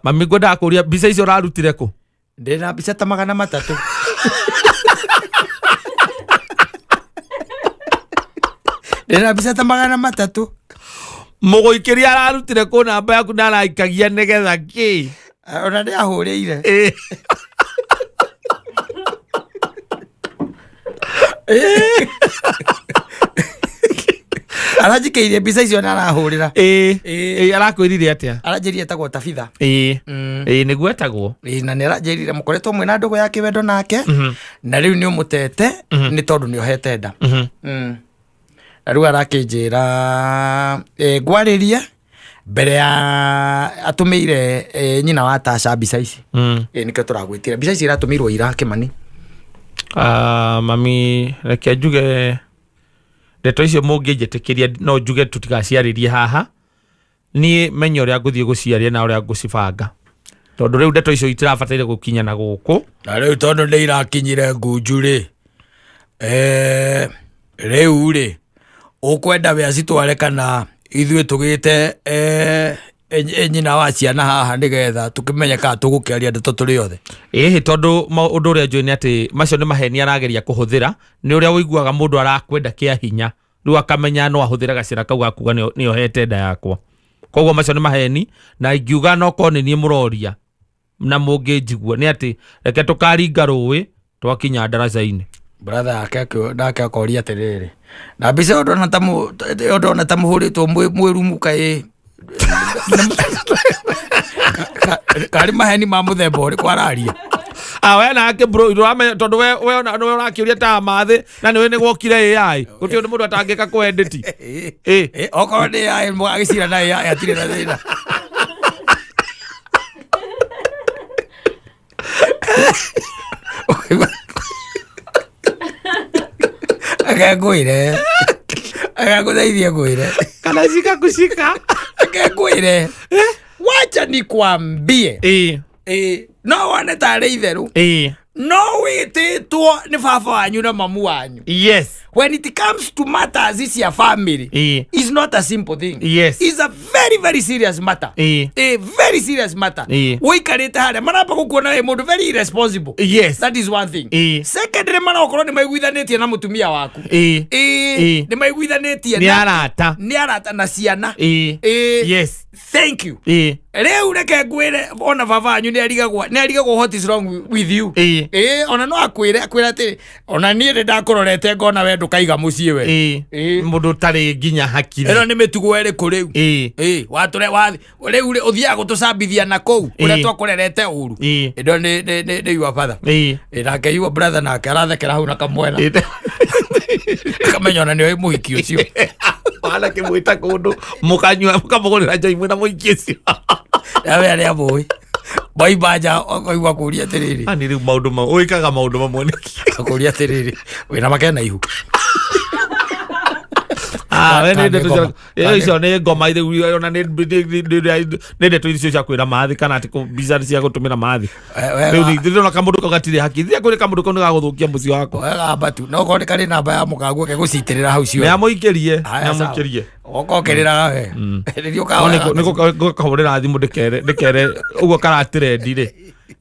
Mami ngwendaga kũria mbica icio ũrarutire kũ? Ndĩna mbica ta 300. Ndĩna mbica ta 300. Mũgũikĩria ararutire kũ namba yaku na araikagia nĩgetha kĩ? Ona nĩ ahũrĩire. Ĩĩ. Aranjikĩirie mbica icio na arahũrĩra. Ĩĩ. Ĩĩ. Ĩĩ arakwĩrire atĩa? Aranjĩrire etagwo Tabitha. Ĩĩ. Ĩĩ nĩguo etagwo. Ĩĩ, na nĩ aranjĩrire mũkoretwo mwĩna ndũgũ ya kĩwendo nake. Na rĩu nĩ ũmũtete nĩ tondũ nĩ ohete nda. Na rĩu arakĩnjĩra ngwarĩrie Mbere ya atũmĩire nyina wa Tasha mbica ici. Nĩkĩo tũragwĩtire mbica ici iratũmĩirwo ira, Kĩmani. Ah, mami, reke njuge ndeto icio mũngĩnjĩtĩkĩria no njuge tũtigaciarĩrie haha. Niĩ menye ũrĩa ngũthiĩ gũciaria na ũrĩa ngũcibanga, tondũ rĩu ndeto icio itirabataire gũkinya na gũkũ. Na rĩu tondũ nĩ irakinyire ngunju rĩ, rĩu rĩ ũkwenda we acitware kana ithuĩ tũgĩte nyina wa ciana haha nĩgetha tũkĩmenye kana tũgũkĩaria ndeto tũrĩ othe? Ĩhĩ, tondũ ũndũ ũrĩa njũĩ nĩ atĩ macio nĩ maheni arageria kũhũthĩra. Nĩ ũrĩa ũiguaga mũndũ arakwenda kĩa hinya, rĩu akamenya no ahũthĩre gacĩra kau gakuga nĩohete nda yakwa. Koguo macio nĩ maheni, na ingiuga no korwo nĩ niĩ mũroria na mũngĩnjigua nĩ atĩ reke tũkaringa rũĩ twakinya ndaraca-inĩ. Brother yake nake akoria atĩrĩrĩ, na mbica ĩyo ndona ta ĩyo ndona ta mũhũrĩtwo mwĩ rumu, kaĩ karĩ maheni ma mũthemba ũrĩkũ araria? Ah, we nake bro, ndũramenya tondũ we ona nĩwe ũrakĩũria ta mathĩ na nĩwe nĩ gwokire AI, gũtirĩ ũndũ mũndũ atangĩka kũ edit. Okorwo nĩ AI agĩcira na AI hatirĩ na thĩna. Reke ngwĩre, reke ngũteithie ngwĩre. Kana shika kushika. Reke ngwĩre, wacha nikwambie. No wone tarĩ itherũ, no wĩtĩtwo nĩ baba wanyu na mamu wanyu. When it comes to matters cia family, it's not a simple thing. It's a very very serious matter. A very serious matter. Ũikarĩte harĩa maramba gũkuona wĩ mũndũ very irresponsible. That is one thing. Secondly, marakorwo nĩ maiguithanĩtie na mũtumia waku. Nĩ maiguithanĩtie. Nĩ arata. Nĩ arata na ciana. Thank you. Rĩu reke ngwĩre, ona baba wanyu nĩ arigagwo what is wrong with you. Ona no akwĩre atĩrĩ, ona niĩ nĩ ndakũrorete ngona we ndũkaiga mũciĩ we. Mũndũ ũtarĩ nginya hakiri. Ĩno nĩ mĩtugo ĩrĩkũ rĩu? Watũre wa rĩu rĩ ũthiaga gũtũcambithia na kũu ũrĩa twakũrerete ũru. Ĩno nĩ your father. Nake your brother nake arathekera hau na kamwena, akamenya ona nĩoĩ mũhiki ũcio. Wana kĩmwĩta kũndũ mũkanyua mũkamũgũrĩra njoi mwĩna mũhiki ũcio. Nawe arĩa mũĩ moima nja akaigua kũria atĩrĩrĩ. Ani rĩu maũndũ mamwe ũĩkaga maũndũ mamwe nĩkĩ? Akũria atĩrĩrĩ, wĩna makena ihu? Ah, we Kana nĩ ndeto nĩ ngoma. Icio nĩ ngoma rĩu, ona nĩ ndeto icio cia kwĩra mathi kana atĩ mbica cia gũtũmĩra mathi. Rĩu ndĩrona kamũndũ kau gatirĩ haki thia kwĩrĩ kamũndũ kau nĩ gagũthũkia mũciĩ wakwa. Wega mbatu no korwo nĩ karĩ namba ya mũkaguo gegũcitĩrĩra hau Nĩ ciothe. amũikĩrie, nĩ Haya, sawa. amũikĩrie. Ũgokĩrĩraga we rĩrĩa No ũkahoya. nĩ gũkahũrĩra thimũ ndĩkere ũguo karatirendi rĩ.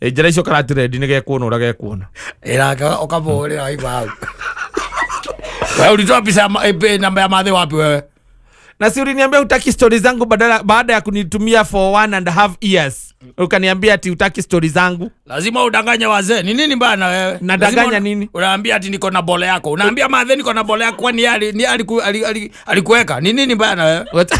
Njĩra icio karatirendi nĩ gekuona ũrĩa gekuona. Ĩrake ũkamũhũrĩra waigua hau, wewe ulitoa pesa namba ya madhe wapi wewe? Na si uliniambia hutaki stori zangu baada ya kunitumia for 1.5 years ukaniambia ati hutaki stori zangu. Lazima udanganye wazee. Ni nini bana wewe? Nadanganya Lazima nini? Unaambia ati niko na bole yako, unaambia madhe niko na bole yako, kwani yeye ni alikuweka? Ni nini bana wewe? What?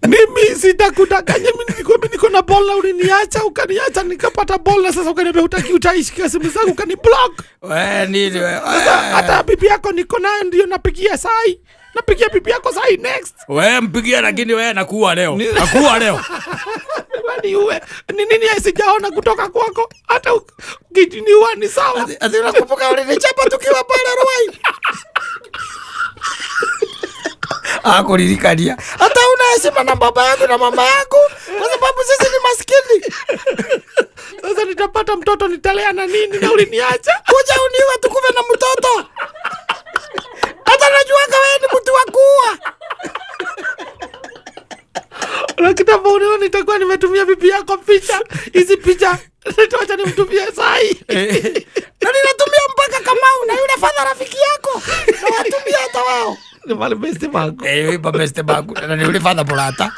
Mimi sitakudanganya, mimi nilikwambia niko na bola, uliniacha, ukaniacha nikapata bola, sasa ukaniambia hutaki, utaishika simu zangu, ukaniblock. We nini wewe? Sasa hata bibi yako niko nayo, ndio napigia sai, napigia bibi yako sai next. We mpigia, lakini wewe nakuua leo, nakuua leo. Wewe uwe ni nini sijaona kutoka kwako? Hata ukiniua ni sawa. Ati unakumbuka ulinichapa tukiwa pale Ruai? Akuririkania hata una heshima na baba yako na mama yako kwa sababu sisi ni maskini. Sasa nitapata mtoto nitalea na nini na uliniacha? Kuja uniwe tukuve na mtoto, hata najuanga wewe ni mtu wa kuua. Na kitambo unione nitakuwa nimetumia bibi yako picha hizi, picha nitawacha nimtumie sai. Na ninatumia mpaka Kamau na yule fadha rafiki yako, na watumia hata wao. Ni mali best wako. Beste bangu na ni yule fadha mũrata.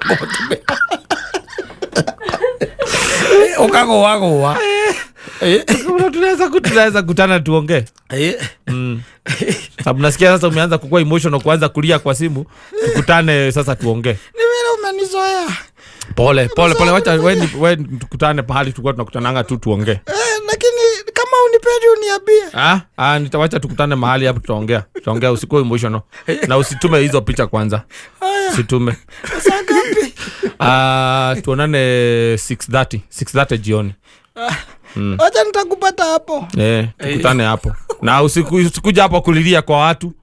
Ngũmũtumĩra. Ũkagũagũa. Tunaweza kutana tuongee. Sababu nasikia sasa umeanza kukua emotional, kuanza kulia kwa simu. Tukutane sasa tuongee. Ni vile umenizoea. Pole pole pole, wacha we tukutane pahali tulikuwa tunakutananga tu tuongee. Eh, lakini kama unipendi uniambie. Ah, nitawacha tukutane mahali hapo tutaongea. Tutaongea, usikuwe emotional. Na usitume hizo picha kwanza. Haya, Usitume. saa ngapi? Ah, tuonane 6:30, 6:30 jioni. Wacha nitakupata hapo. Eh, tukutane hapo. Na usikuja hapo kulilia kwa watu.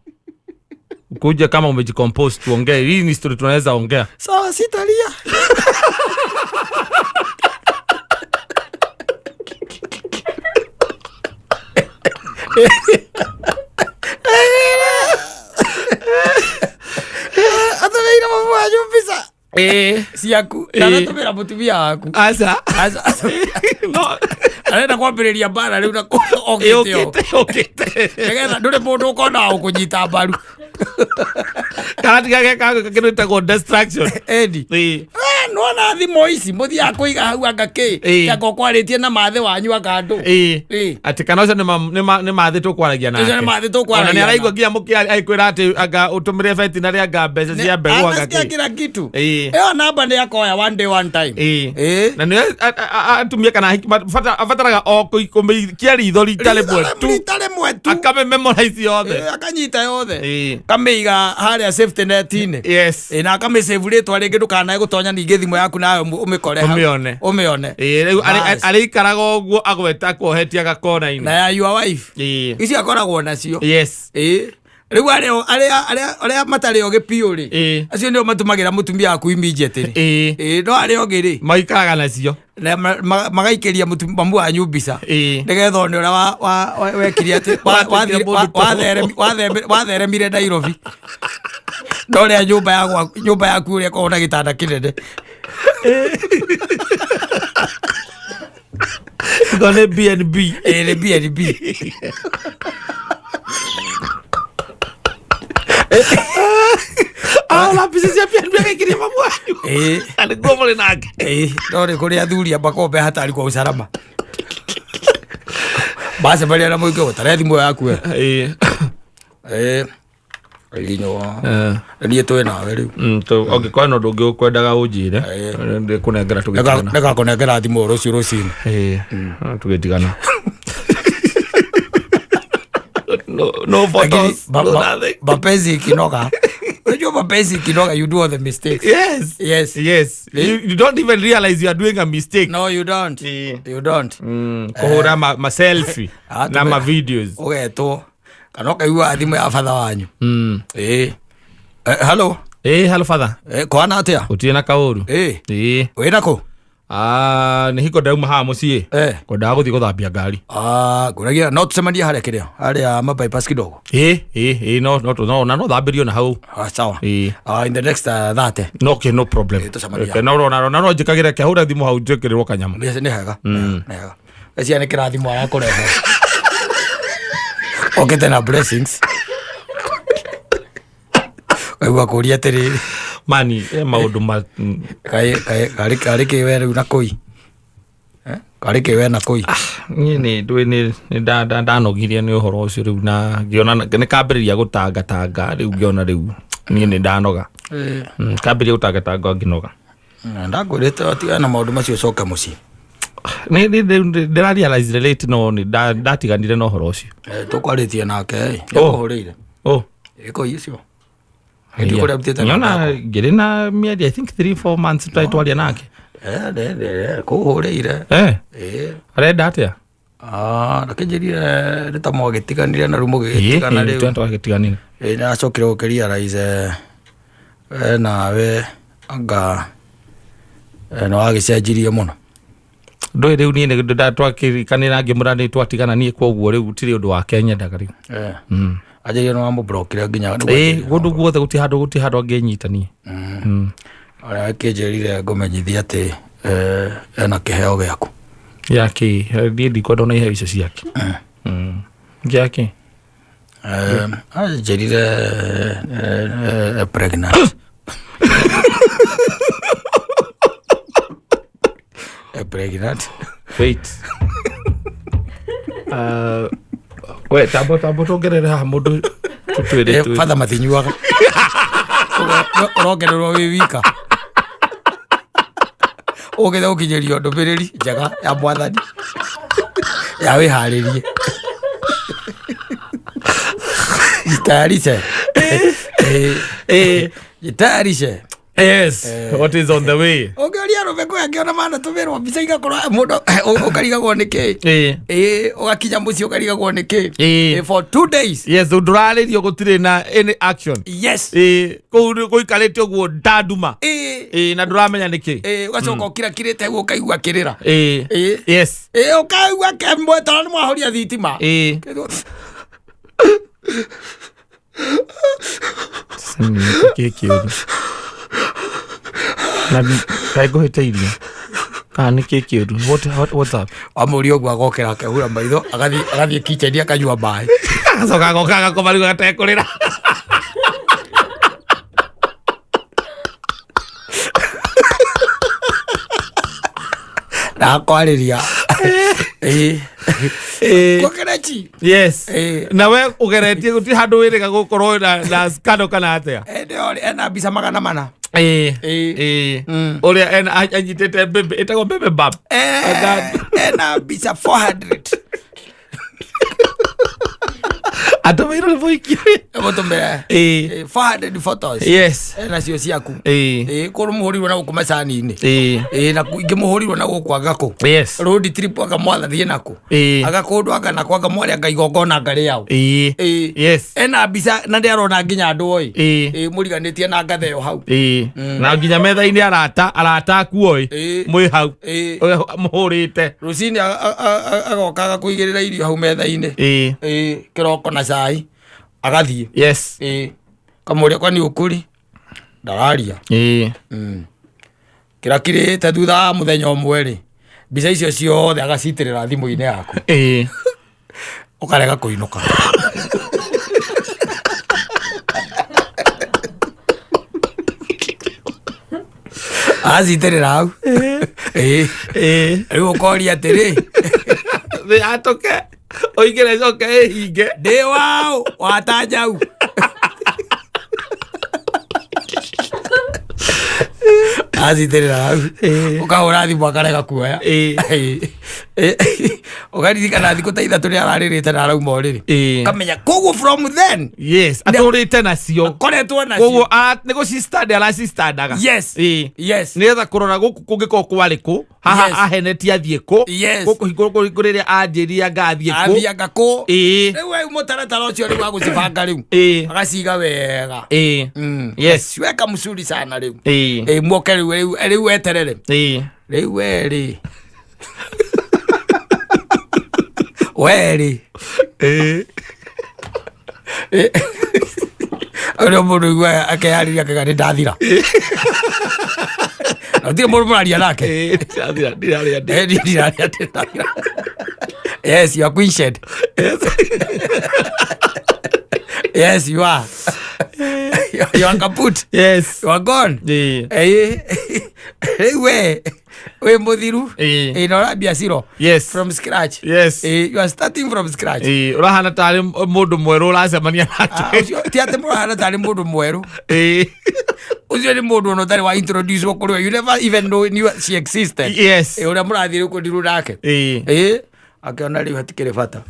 Kuja kama umejicompose tuongee. Hii ni story tunaweza ongea. Sawa, sitalia. Atũmĩire mamu wanyu mbica Eh. ciaku Eh. na agatũmĩra mũtumia waku. Asa. Aca- No. Arenda kwambĩrĩria mbara rĩu na okĩte o. Okite, okite. Nĩgetha ndũrĩ mũndũ ũkona wa gũkũnyita mbaru. Kana tigage kago kindu gĩtagwo distraction. Edi. Ĩĩ. Nona thimũ ici mũthiaga kũiga hau anga kĩ Ĩĩ. anga ũkwarĩtie na mathe wanyu anga andũ. Ĩĩ. Ĩĩ. Atĩ kana ũcio nĩ mathĩ tũkwaragia nake. Ũcio nĩ mathĩ tũkwaragia Ona nĩ araigua nake. nginya mũkĩaria agĩkwĩra atĩ anga ũtũmĩre betinarĩ anga mbeca cia mbegũ anga Anasikia kĩ. kila kitu. Ĩĩ. Ĩyo namba nĩ akoya one day one time. Ĩĩ. Ĩĩ. Na nĩ atumia kana ahiki abataraga o kũmĩikia ritho rita rĩmwe tu Rita rĩmwe tu. akame memorize yothe. Ĩĩ, akanyita yothe. Ĩĩ. Kamĩiga harĩa safety net-inĩ. Yes. Ĩĩ, na akamĩsave rĩtwa rĩngĩ ndũkanae gũtonya ningĩ thimũ yaku nayo ũmĩkore hau. Ũmĩone. Ũmĩone. Ĩĩ, rĩu Bas. arĩikaraga ũguo agweta kuohetie gakona-inĩ. Na ya your wife. Ĩĩ. Icio akoragwo nacio. Yes. Ĩĩ. Rĩu arĩa matarĩ ogĩ piũ rĩ, Ĩĩ. acio nĩo matũmagĩra mũtumia waku immediately. Ĩĩ. Ĩĩ, no arĩa ogĩ rĩ, Maikaraga nacio. na magaikĩria mamu wanyu mbica Ĩĩ. nĩgetha one ũrĩa wekire atĩ Watuĩkire mũndũ watheremire Nairobi na ũrĩa nyũmba ya gwaku- nyũmba yaku ũrĩa ĩkoragwo na gĩtanda kĩnene. Iko nĩ BNB. Ĩĩ, nĩ BNB. Ah, mbica cia BNB agaikiria mamu wanyu. Ĩĩ. Na nĩguo mũrĩ nake. Ĩĩ, no nĩ kũrĩ athuri amba kombe hatari kwa usalama bacemania na mũingĩ gũtare thimũ yaku we. Ĩĩ. Ĩĩ. Ginyo. Eh. Niĩ twĩ nawe rĩu. Ũngĩkorwo na ũndũ ũngĩ ũkwendaga ũnjĩre Ĩĩ. ndĩkũnengera tũgĩtigana. Nĩngakũnengera thimũ rũciũ rũcinĩ. Ĩĩ, tũgĩtigana. No, no Lakini photos, no nothing. mapenzi ikinoga, unajua mapenzi ikinoga, you do all the mistakes. Yes. Yes. Yes. You don't even realize you are doing a mistake. No, you don't. Ĩĩ. You don't. Kũhũra ma selfie Ah, na ma videos. Ũgetwo kana ũkaigua thimũ ya batha wanyu. Ĩĩ. Eh, hello. Ĩĩ, hello father. Eh, kwana atĩa? Gũtirĩ na kaũru. Ĩĩ. Ĩĩ. Wĩna kũ? Ah, nĩ hingo ndauma haha mũciĩ. Eh. Kwendaga gũthiĩ gũthambia ngari. Ah, ngũragia no tũcemanie harĩa kĩrĩa harĩa ma bypass kidogo. Ĩĩ, ĩĩ, ĩĩ, no no no na no thambĩrio na hau. Ah, sawa. Ĩĩ. Ah, in the next 30. No, okay, no problem. Ĩĩ, tũcemanie. Okay, no no no no njĩkagĩre ke hũre thimũ hau njĩkĩrĩrwo kanyama. Nĩ hega. Nĩ hega. Cia nĩ kĩrathimo arakũrehe. Okĩte na blessings. Kaigua kũria atĩrĩrĩ. Mani, maũndũ ma Kaĩ kaĩ karĩ karĩ kĩ we rĩu na kũi? Eh? Karĩ kĩ we na kũi? Niĩ nĩ ndũĩ nĩ ndanogirie nĩ ũhoro ũcio rĩu na ngĩona nĩ kambĩrĩria gũtangatanga rĩu ngĩona rĩu niĩ nĩ ndanoga. Kambĩrĩria gũtangatanga ngĩnoga. Ndakwĩrĩte watigana na maũndũ macio ũcoke mũciĩ. Nĩ ndĩra realize late no nĩ ndatiganire na ũhoro ũcio. Tũkwarĩtie nake ĩ. Nĩakũhũrĩire. Oh. Ĩkũi ũcio. Hĩndĩ kũrĩa arutĩte Niona namba yakwa. ngĩrĩ na mĩeri I think 3 4 months tũtarĩ twaria nake. Kũhũrĩire. Eh, Ĩĩ. arenda atĩa? Ah, nakĩnjĩrire nĩ ta mwagĩtiganire na rĩu mũgĩgĩtigana Ĩĩ, rĩu. twagĩtiganire. Ĩĩ, nĩacokire gũkĩrealize we nawe anga nĩwagĩcenjirie mũno. Ndũĩ rĩu niĩ nĩ twakĩrikanĩra ngĩmwĩra nĩ twatigana niĩ koguo rĩu gũtirĩ ũndũ wake nyendaga rĩu. Anjĩrire nĩwamũblokire nginya Ĩĩ, kũndũ guothe gũtirĩ handũ gũtirĩ handũ angĩnyita niĩ. Ũrĩa akĩnjĩrire ngũmenyithie atĩ ena kĩheo gĩaku. Yake niĩ ndikwenda ona iheo icio ciake. Gĩake. Anjĩrire pregnant. Pregnant. Wait. We tambo tambo tuongerere haha mũndũ tũtwĩre Father matinyuaga. Ũrongererwo wĩ wika. Ũgĩte gũkinyĩrio ndũmĩrĩri njega ya mwathani ya wĩharĩrie. Jitayarishe. Eh. Jitayarishe. Yes, what is on the way? Ũngĩũria arũme kwĩ angĩ ona manatũmĩrwo mbica igakorwo mũndũ ũkarigagwo nĩ kĩ. Eh. Ĩĩ, ũgakinya mũciĩ ũkarigagwo nĩ kĩ. Ĩĩ. Ĩĩ, for 2 days. Yes, ndũrarĩrio gũtirĩ na any action. Yes. Ĩĩ, kũu gũikarĩte ũguo ndanduma. Ĩĩ. Ĩĩ, na ndũramenya nĩkĩ. Ĩĩ, ũgacoka ũkirakirĩte ũguo ũkaigua kĩrĩra. Ĩĩ. Ĩĩ. Yes. Ĩĩ, ũkaigua kemwe tondũ nĩ mwahoria thitima. Ĩĩ. Kĩ kĩũru? Na kaĩ ngũhĩtĩirie? Kana nĩ kĩ kĩũru? What's up? Wamũria ũguo agokĩra akehura maitho agathiĩ kitchen akanyua maĩ. Agacoka agoka agakoma rĩu gatekũrĩra. Na akwarĩria. Ĩĩ. Ĩĩ. Kuokerechi. Yes. Ĩĩ. Na we ũgeretie gũtirĩ handũ wĩrĩga gũkorwo na scandal kana atĩa? Ĩndĩ ena mbica 400. Ĩĩ. Ĩĩ. Ĩĩ. Mm. Ũrĩa ena anyitĩte mbembe ĩtagwo mbembe bab. Ena mbica 400. Atũmĩirwo nĩ mũhiki. Mũtũmĩre. Ĩĩ. Ĩĩ, 400 photos. Yes. Ena cio ciaku. Ĩĩ. Ĩĩ, kũrũ mũhũrirwo na gũkũ macani-inĩ. Ĩĩ. Ĩĩ, na ingĩ mũhũrirwo na gũkũ anga kũ. Yes. Road trip anga mwathiĩ nakũ. Ĩĩ. Aga kũndũ anga nakũ anga mwarĩ anga igongona anga rĩao. Ĩĩ. Ĩĩ. Yes. Ena mbica na ndĩarona nginya andũ oi. Ĩĩ. Ĩĩ, mũriganĩtie na ngatheo hau. Ĩĩ. Na nginya metha-inĩ arata aku oi. Ĩĩ. Mwĩ hau. Ĩĩ. Mũhũrĩte. Rũcinĩ agoka agakũigĩrĩra irio hau metha-inĩ. Ĩĩ. Ĩĩ, kĩroko na cai agathiĩ. Yes. Ĩĩ. Kamũria kwani ũkũri ndararia. Ĩĩ. Kĩrakirĩte thutha wa mũthenya ũmwe rĩ, mbica icio ciothe agacitĩrĩra thimũ-inĩ yaku. Ĩĩ. Ũkarega kũinũka. Acitĩrĩra hau. Ĩĩ. Ĩĩ. Rĩu ũkoria atĩrĩ, Thĩ yatũke. Ũingĩre ĩcoke ĩhinge. ndĩ waũ watanjau. Acitĩrĩra hau. Ũkahũra thimũ akarega kuoya. Ĩĩ. Ĩĩ. Ũkaririkana thikũ ta 3 nĩ ararĩrĩte na arauma ũrĩrĩ. Ĩĩ. Ũkamenya koguo from then Yes. Atũrĩte nacio. akoretwo nacio. Koguo nĩ gũcistand aracistandaga. Yes. Ĩĩ. Yes. Nĩgetha kũrora gũkũ kũngĩkorwo kwarĩ kũ haha Yes. ahenetie athiĩ kũ Yes. gũkũ hingũrwo rĩrĩa anjĩria anga athiĩ kũ Athianga kũ. Ĩĩ. Rĩu we mũtaratara ũcio rĩu wa gũcibanga rĩu. Ĩĩ. Agaciga wega. Ĩĩ. Mm. Yes. Ciweka mzuri sana rĩu. Ĩĩ. Ĩĩ, muoke rĩu rĩu rĩu weterere. Ĩĩ. Rĩu we rĩ. We rĩ. Ĩĩ. Ũrĩa mũndũ iguaga akeyarĩria akauga nĩ ndathira. Na gũtirĩ mũndũ mũraria nake. Ĩĩ, ndirathira, ndiraria ndĩ. Eh, niĩ ndiraria ndĩ ndathira. Yes, you are quenched. Yes, you are. You are kaput. Yes. You are gone. Ĩĩ. Ĩĩ. Rĩu we wĩ mũthiru. Ĩĩ. Ĩĩ, na ũrambia zero. Yes. From scratch. Yes. Ĩĩ, you are starting from scratch. Ĩĩ, ũrahana tarĩ mũndũ mwerũ ũracemania Ah, nake. ũcio ti atĩ mũrahana tarĩ mũndũ mwerũ. Ĩĩ. Ũcio nĩ mũndũ ona ũtarĩ wa introduce kũrĩ we. You never even know knew she existed. Yes. Ĩĩ, ũrĩa mũrathiĩ rĩu kũndirũ nake. Ĩĩ. Ĩĩ, akĩona rĩu hatikĩrĩ bata.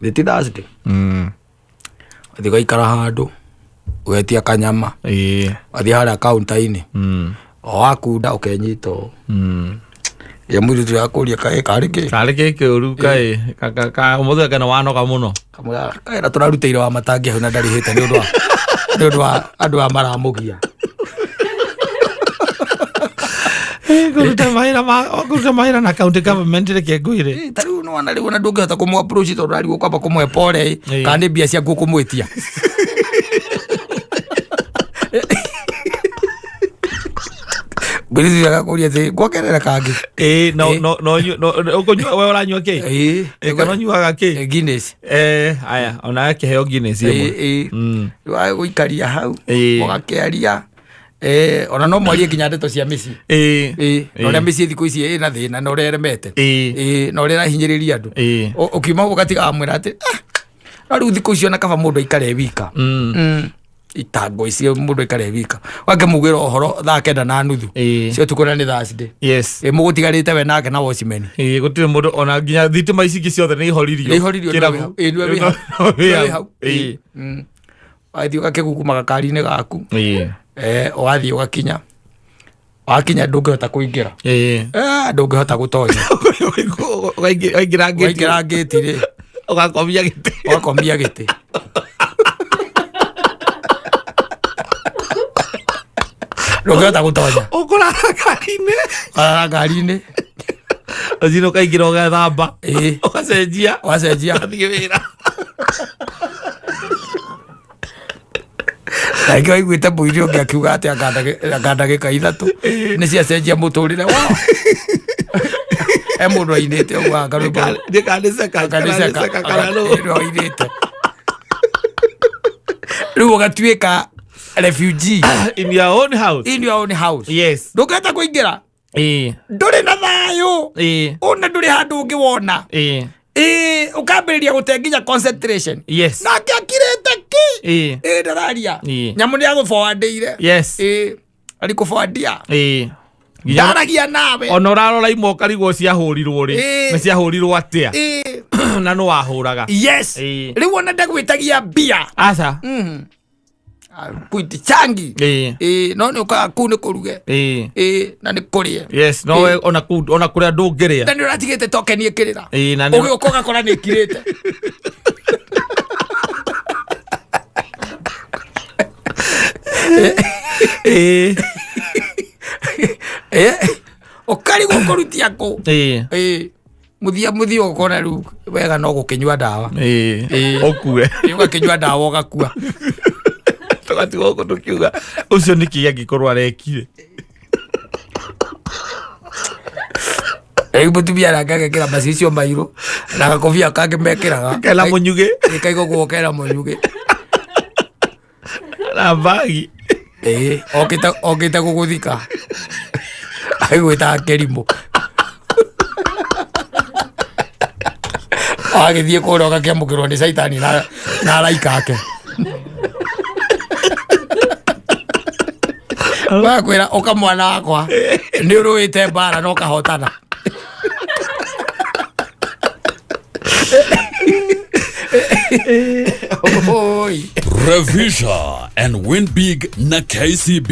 Nĩ Thursday. Ũthiĩ ũgaikara handũ ũgetia kanyama Ĩĩ. wathiĩ harĩa kaunta-inĩ Mm. o wakunda ũkenyita ũũ Mm. ya mũirĩtu yakũria kaĩ karĩ kĩ Karĩ kĩ kĩũru kaĩ ũmũthĩ anga nĩ wanoga mũno. Kamwĩra, kaĩ na tũrarutĩire wa matangi hau na ndarĩhĩte nĩ ũndũ wa nĩ ũndũ wa andũ aya maramũgia. Kũruta mawĩra ma kũruta mawĩra na county government reke ngwĩre. Ĩĩ, ta rĩu nĩwona rĩu ona ndũngĩhota kũmũ approach tondũ ũrarigwo kwamba kũmũhe pole Ĩĩ. kana nĩ mbia ciaku ũkũmwĩtia. Mũirĩtu agakũria atĩ ngwongerera kangĩ. Ĩĩ, no Ĩĩ. no no no ũkũnyua we ũranyua kĩ? Ĩĩ. Ĩĩ, kana ũnyuaga kĩ? Guinness. Eh, aya ona akĩheo Guinness ĩmwe. Ĩĩ, ĩĩ. Mm. Rĩu agũikaria hau Ĩĩ. mũgakĩaria ona no mwarie nginya ndeto cia mĩciĩ. Ĩĩ. Ĩĩ, na ũrĩa Ĩĩ. mĩciĩ thikũ ici ĩna thĩna na ũrĩa ĩremete. Ĩĩ. Ĩĩ, na ũrĩa ĩrahinyĩrĩria andũ. Ĩĩ. Ũkiuma ũguo ũgatiga wamwĩra atĩ "Ah, no rĩu thikũ ici ona kaba mũndũ aikare e wika. Mm. Mm. Itango icio mũndũ aikare wika wakĩmugĩra ũhoro thaa 9:30 cio tukũ na nĩ Thursday. Yes. Ĩ mũgũtigarĩte we nake na watchman. Ĩĩ, gũtirĩ mũndũ ona nginya thitima ici ingĩ ciothe nĩ ihoririo. Nĩ ihoririo, Kĩrabu. nĩwe wĩ hau. Ĩĩ, nĩwe wĩ No, hau. no, wĩ Nĩwe wĩ hau. hau. Ĩĩ. Wathiĩ ũgakĩgukuma gakari-inĩ gaku. Ĩĩ. Ũgathiĩ ũgakinya, wakinya ndũngĩhota kũingĩra. Ĩĩ. Ndũngĩhota gũtonya. Waingĩra ngĩti. Waingĩra ngĩti rĩ, ũgakomia gĩtĩ. Ũgakomia gĩtĩ. Ndũngĩhota gũtonya. Ũkũrara ngari-inĩ. Ũkarara ngari-inĩ. Rũcinĩ ũkaingĩra ũgethamba. Ĩĩ. Ũgacenjia. Ũgacenjia. Ũgathiĩ wĩra. Na ĩngĩ waiguĩte mũini ũngĩ akiuga atĩ anga ndagĩka 3 nĩ ciacenjia mũtũrĩre wao. He mũndũ ainĩte ũguo anga rwĩmbo. Ndĩkaniceka. Kanĩceka. Kana nũ. Ainĩte rĩu ũgatuĩka refugee. In your own house. In your own house. Yes. Ndũngĩhota kũingĩra. Ĩĩ. Ndũrĩ na thayũ. Ĩĩ. Ona ndũrĩ handũ ũngĩ wona. Ĩĩ. Ĩĩ, ũkambĩrĩria gũte nginya concentration. Yes. Nake akirĩte ki. Ĩĩ. Ĩĩ, ndararia. Ĩĩ. Nyamũ nĩ agũboandĩire. Yes. Ĩĩ, arikũboandia. Ĩĩ. Nginya Ndaragia nawe. ona ũrarora imwe ũkarigwo ciahũrirwo rĩ. Ĩĩ. Na ciahũrirwo atĩa. Ĩĩ. Na nũ wahũraga. Yes. Ĩĩ. Rĩu ona ndagwĩtagia mbia. Aca. Kuiti changi. Ĩĩ. Ĩĩ, no nĩ ũkaga kũu nĩ kũruge. Ĩĩ. Ĩĩ, na nĩ kũrĩe. Yes, no we ona kũu ona kũrĩa ndũngĩrĩa. Na nĩ ũratigĩte tokeni ĩkĩrĩra. Ĩĩ, na nĩ Ũgĩũka ũgakora nĩ ĩkirĩte. Ĩĩ. Ĩĩ, ũkarigwo kũrutia kũ. Ĩĩ. Ĩĩ, mũthia mũthia ũkona rĩu wega no gũkĩnyua ndawa. Ĩĩ. Ĩĩ. Ũkue. Ĩĩ, ũgakĩnyua ndawa ũgakua. Tũgatigwo gũkũ tũkiuga ũcio nĩkĩ angĩkorwo arekire. Rĩu mũtumia nake agekĩra macicio mairũ na gakobia kangĩ mekĩraga. Kena mũnyugĩ. Ĩĩ, kaigwo guo kena mũnyugĩ. Na mbagi. Ĩĩ, okĩte gũgũthika. Agĩgwĩtaga kĩrimũ. Agĩthiĩ kũrĩa ũgakĩamũkĩrwo nĩ caitani na araika ake. Wakwĩra ũka mwana wakwa nĩ ũrũĩte mbara na ũkahotana. Oi. Revisha and win big na KCB.